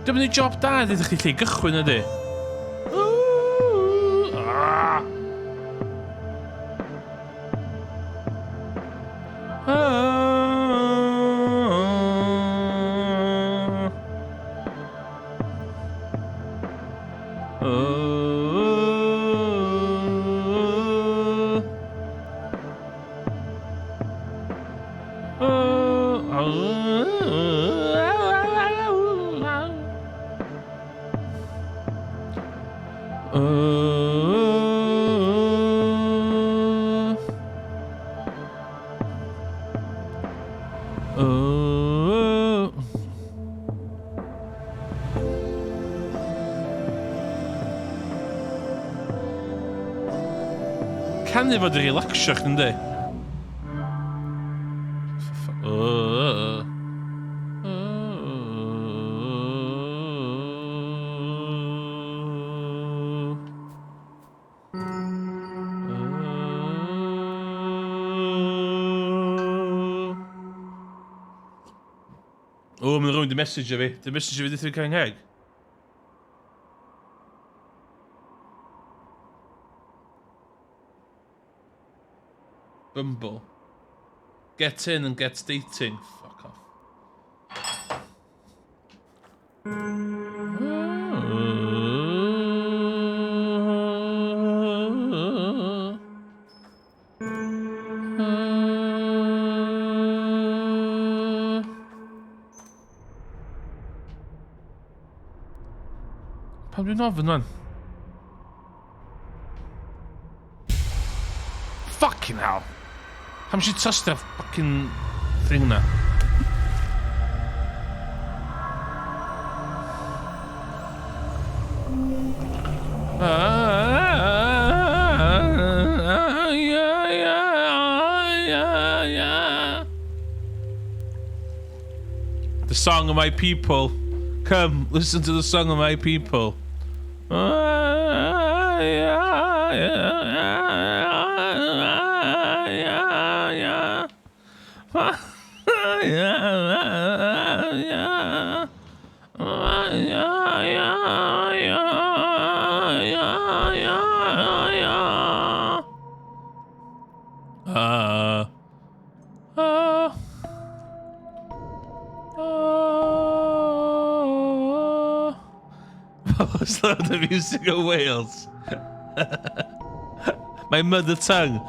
Dwi'n mynd i job da, ddech chi lle i gychwyn ydy. Ah. Ah. Oh. Oh. Oh. Canu fod i relaxio chdi, yndi? Oh. Oh. O, mae'n rhywun di message fi. Di message fi ddithio cael ngheg. Bumble. Get in and get dating. Fuck off. Pam dwi'n ofyn wan? Fucking hell! Pam si trystio'r fucking thing na? The song of my people. Come, listen to the song of my people. Slow the music of Wales. My mother tongue.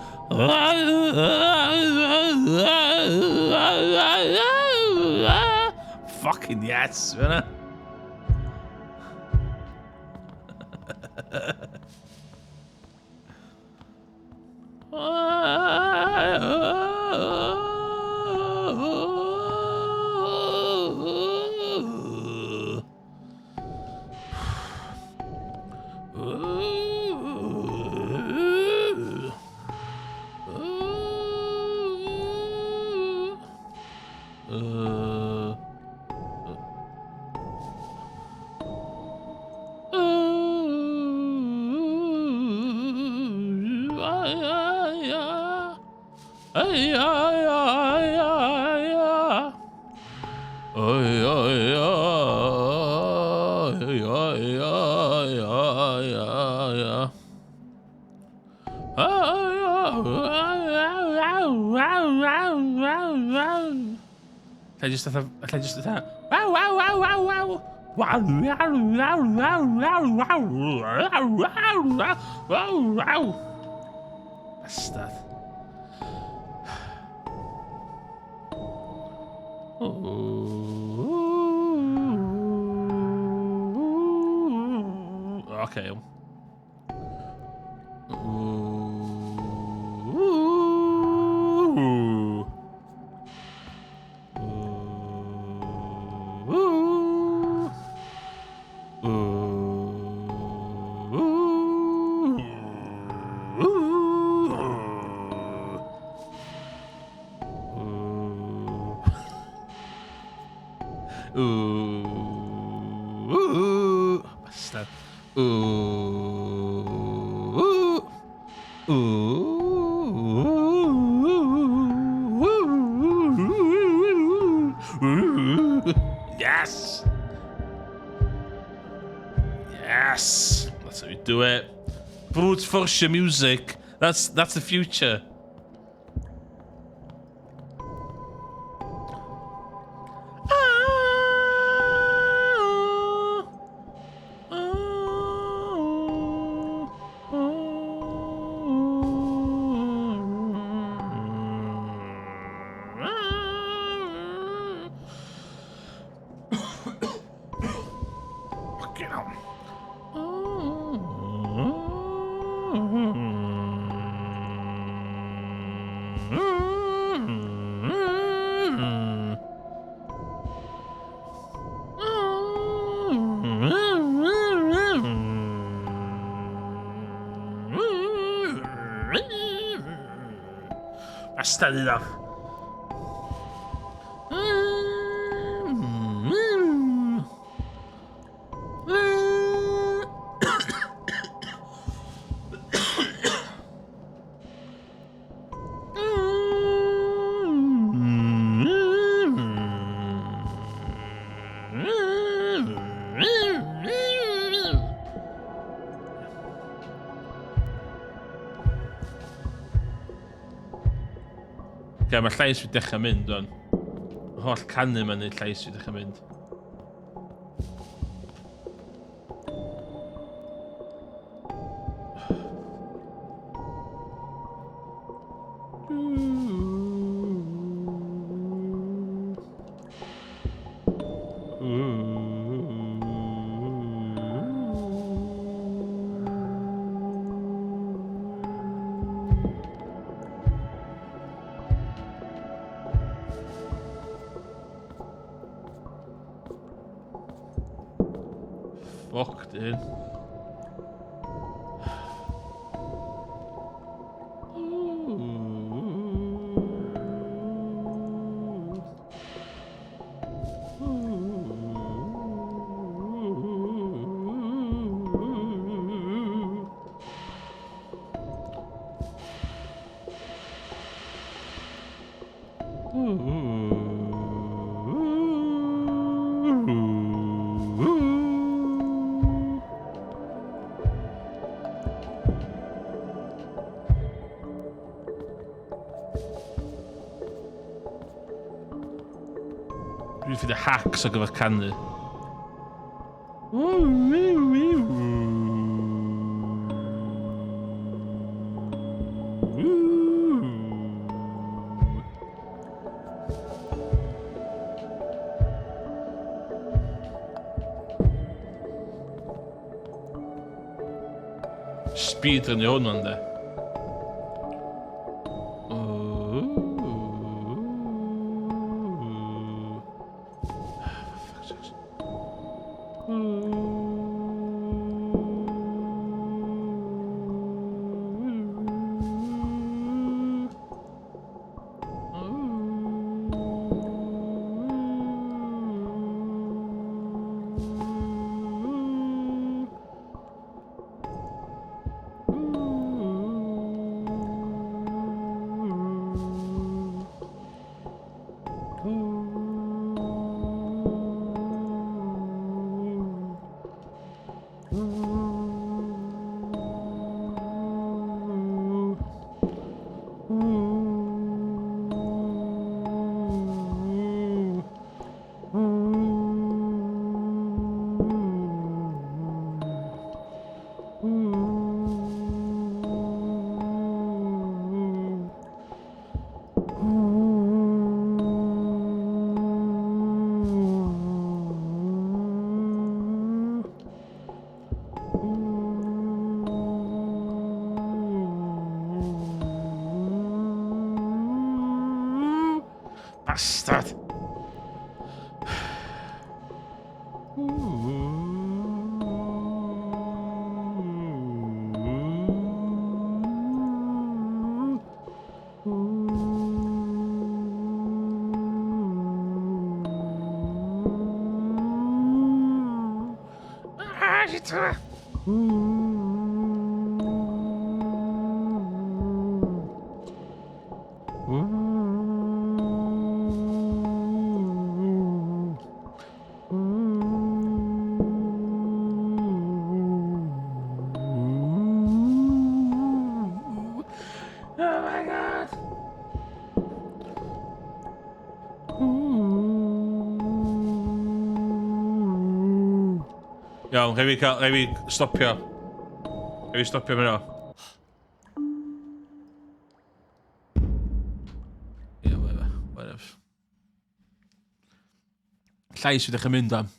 Fucking yes, fyna. Alla just fatha, alla just fatha, waw, waw, waw, waw, waw. Waw, waw, waw, waw, waw, waw, waw, waw, waw, waw. Bastard. Okay. Ooh. Ooh. Ooh. Ooh. Ooh. Ooh. Bastard. Ooh. Ooh. Ooh. Yes. Yes. That's how you do it. Brute force your music. That's the future. Fucking hell. Bastard enough. Okay, mae llais fi dechrau mynd, o'n. Holl canu mae'n neud llais fi dechrau mynd. Fuck, dude. Dwi'n ffeindio hacks ar gyfer canu. Speedrunio hwn o'n de. Bastard! Ah, shit! Oh my god! Iawn, rhaid fi cael, rhaid fi stopio. Rhaid fi stopio mynd o. Yeah, whatever, whatever. Llais ydych yn mynd am.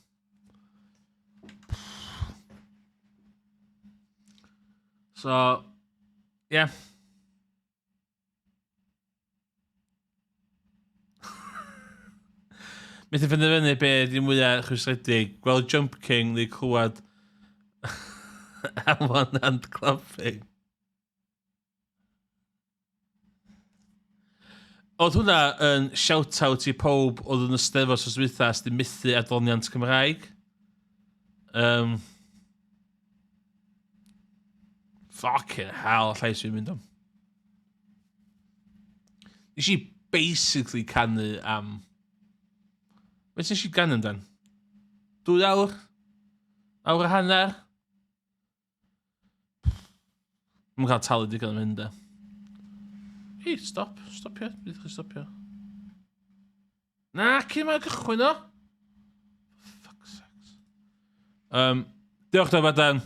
So, yeah. Methu penderfynu be ydi mwyaf rhwystredig, gweld Jump King neu clywed am one hand clapping. Oedd hwnna yn shout-out i pob oedd yn y Steddfod tro dwytha sydd 'di methu adloniant Cymraeg. Um, fucking hell, llais fi'n mynd am. Nes i basically canu am... Beth nes i ganu amdan? Dwy awr? Awr a hanner? Mae'n cael talu digon am hyn, de. Hei, stop, stopio, bydd chi stopio. Na, cyn mae'n gychwyn o. Fuck's sakes. Diolch da, Badan.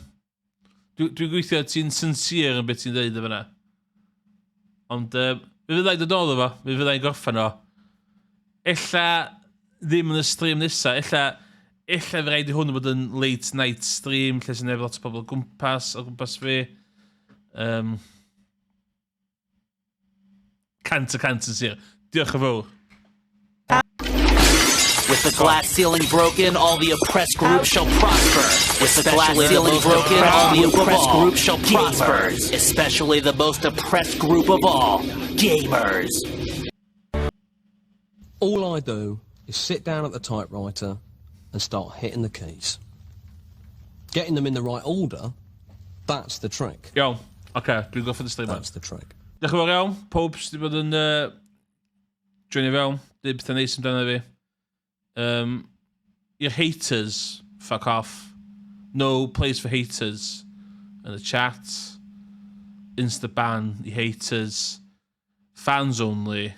Dwi'n dwi gweithio ti'n sincere yn beth ti'n dweud efo yna. Ond mi fyddai'n dod nôl efo, mi fyddai'n gorffen o. Ella ddim yn y stream nesa, ella fe rhaid i hwn fod yn late night stream lle sy'n efo lot o bobl gwmpas, o gwmpas fi. 100% yn sir. Diolch yn fawr. With the glass ceiling broken, all the oppressed groups shall prosper. With the glass ceiling broken, all the oppressed groups shall prosper. Especially the most oppressed group of all, gamers. All I do is sit down at the typewriter and start hitting the keys. Getting them in the right order, that's the trick. Iawn. Oce, okay, dwi'n gorffen y stream. That's the trick. Diolch yn fawr iawn, pob sydd wedi bod yn joinio fewn, dweud pethau neis amdano fi. I'r haters, fuck off. No place for haters in the chat. Insta ban i haters. Fans only.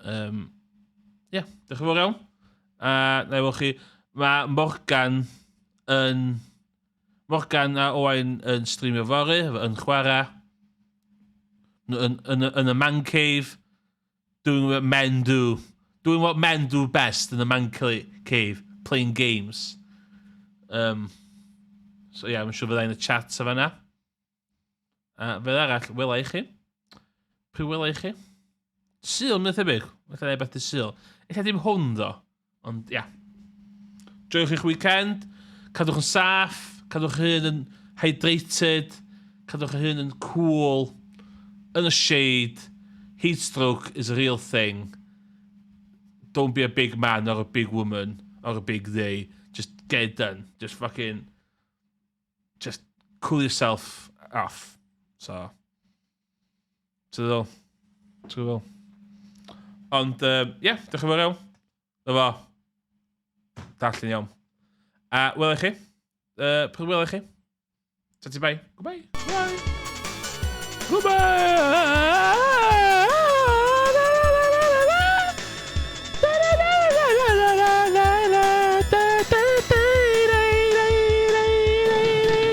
Yeah, diolch yn fawr iawn. A na i weld chi. Mae Morgan a Owain yn streamio fory, yn chwarae. Yn y man cave. Doing what men do. Doing what men do best in the man cave. Playing games. So ie, yeah, mae'n siŵr fyddai'n y chat o fanna. A fel arall, wela i chi. Pryd wela i chi? Sul, mae'n thebyg. Felly beth i Sul. Ella dim hwn, ddo. Ond, ia. Yeah. Joiwch eich weekend. Cadwch yn saff. Cadwch hun yn hydrated. Cadwch hun yn cool. Yn y shade. Heat stroke is a real thing. Don't be a big man or a big woman or a big they. Just get it done. Just fucking... Just cool yourself off. So... Ti'n ddol? Ti'n ddol? Ond, ie, yeah, diolch yn fawr iawn. Dyma fo. Darllen iawn. A wela i chi. Pryd wela i chi? Tati bye. Goodbye. Bye. Goodbye.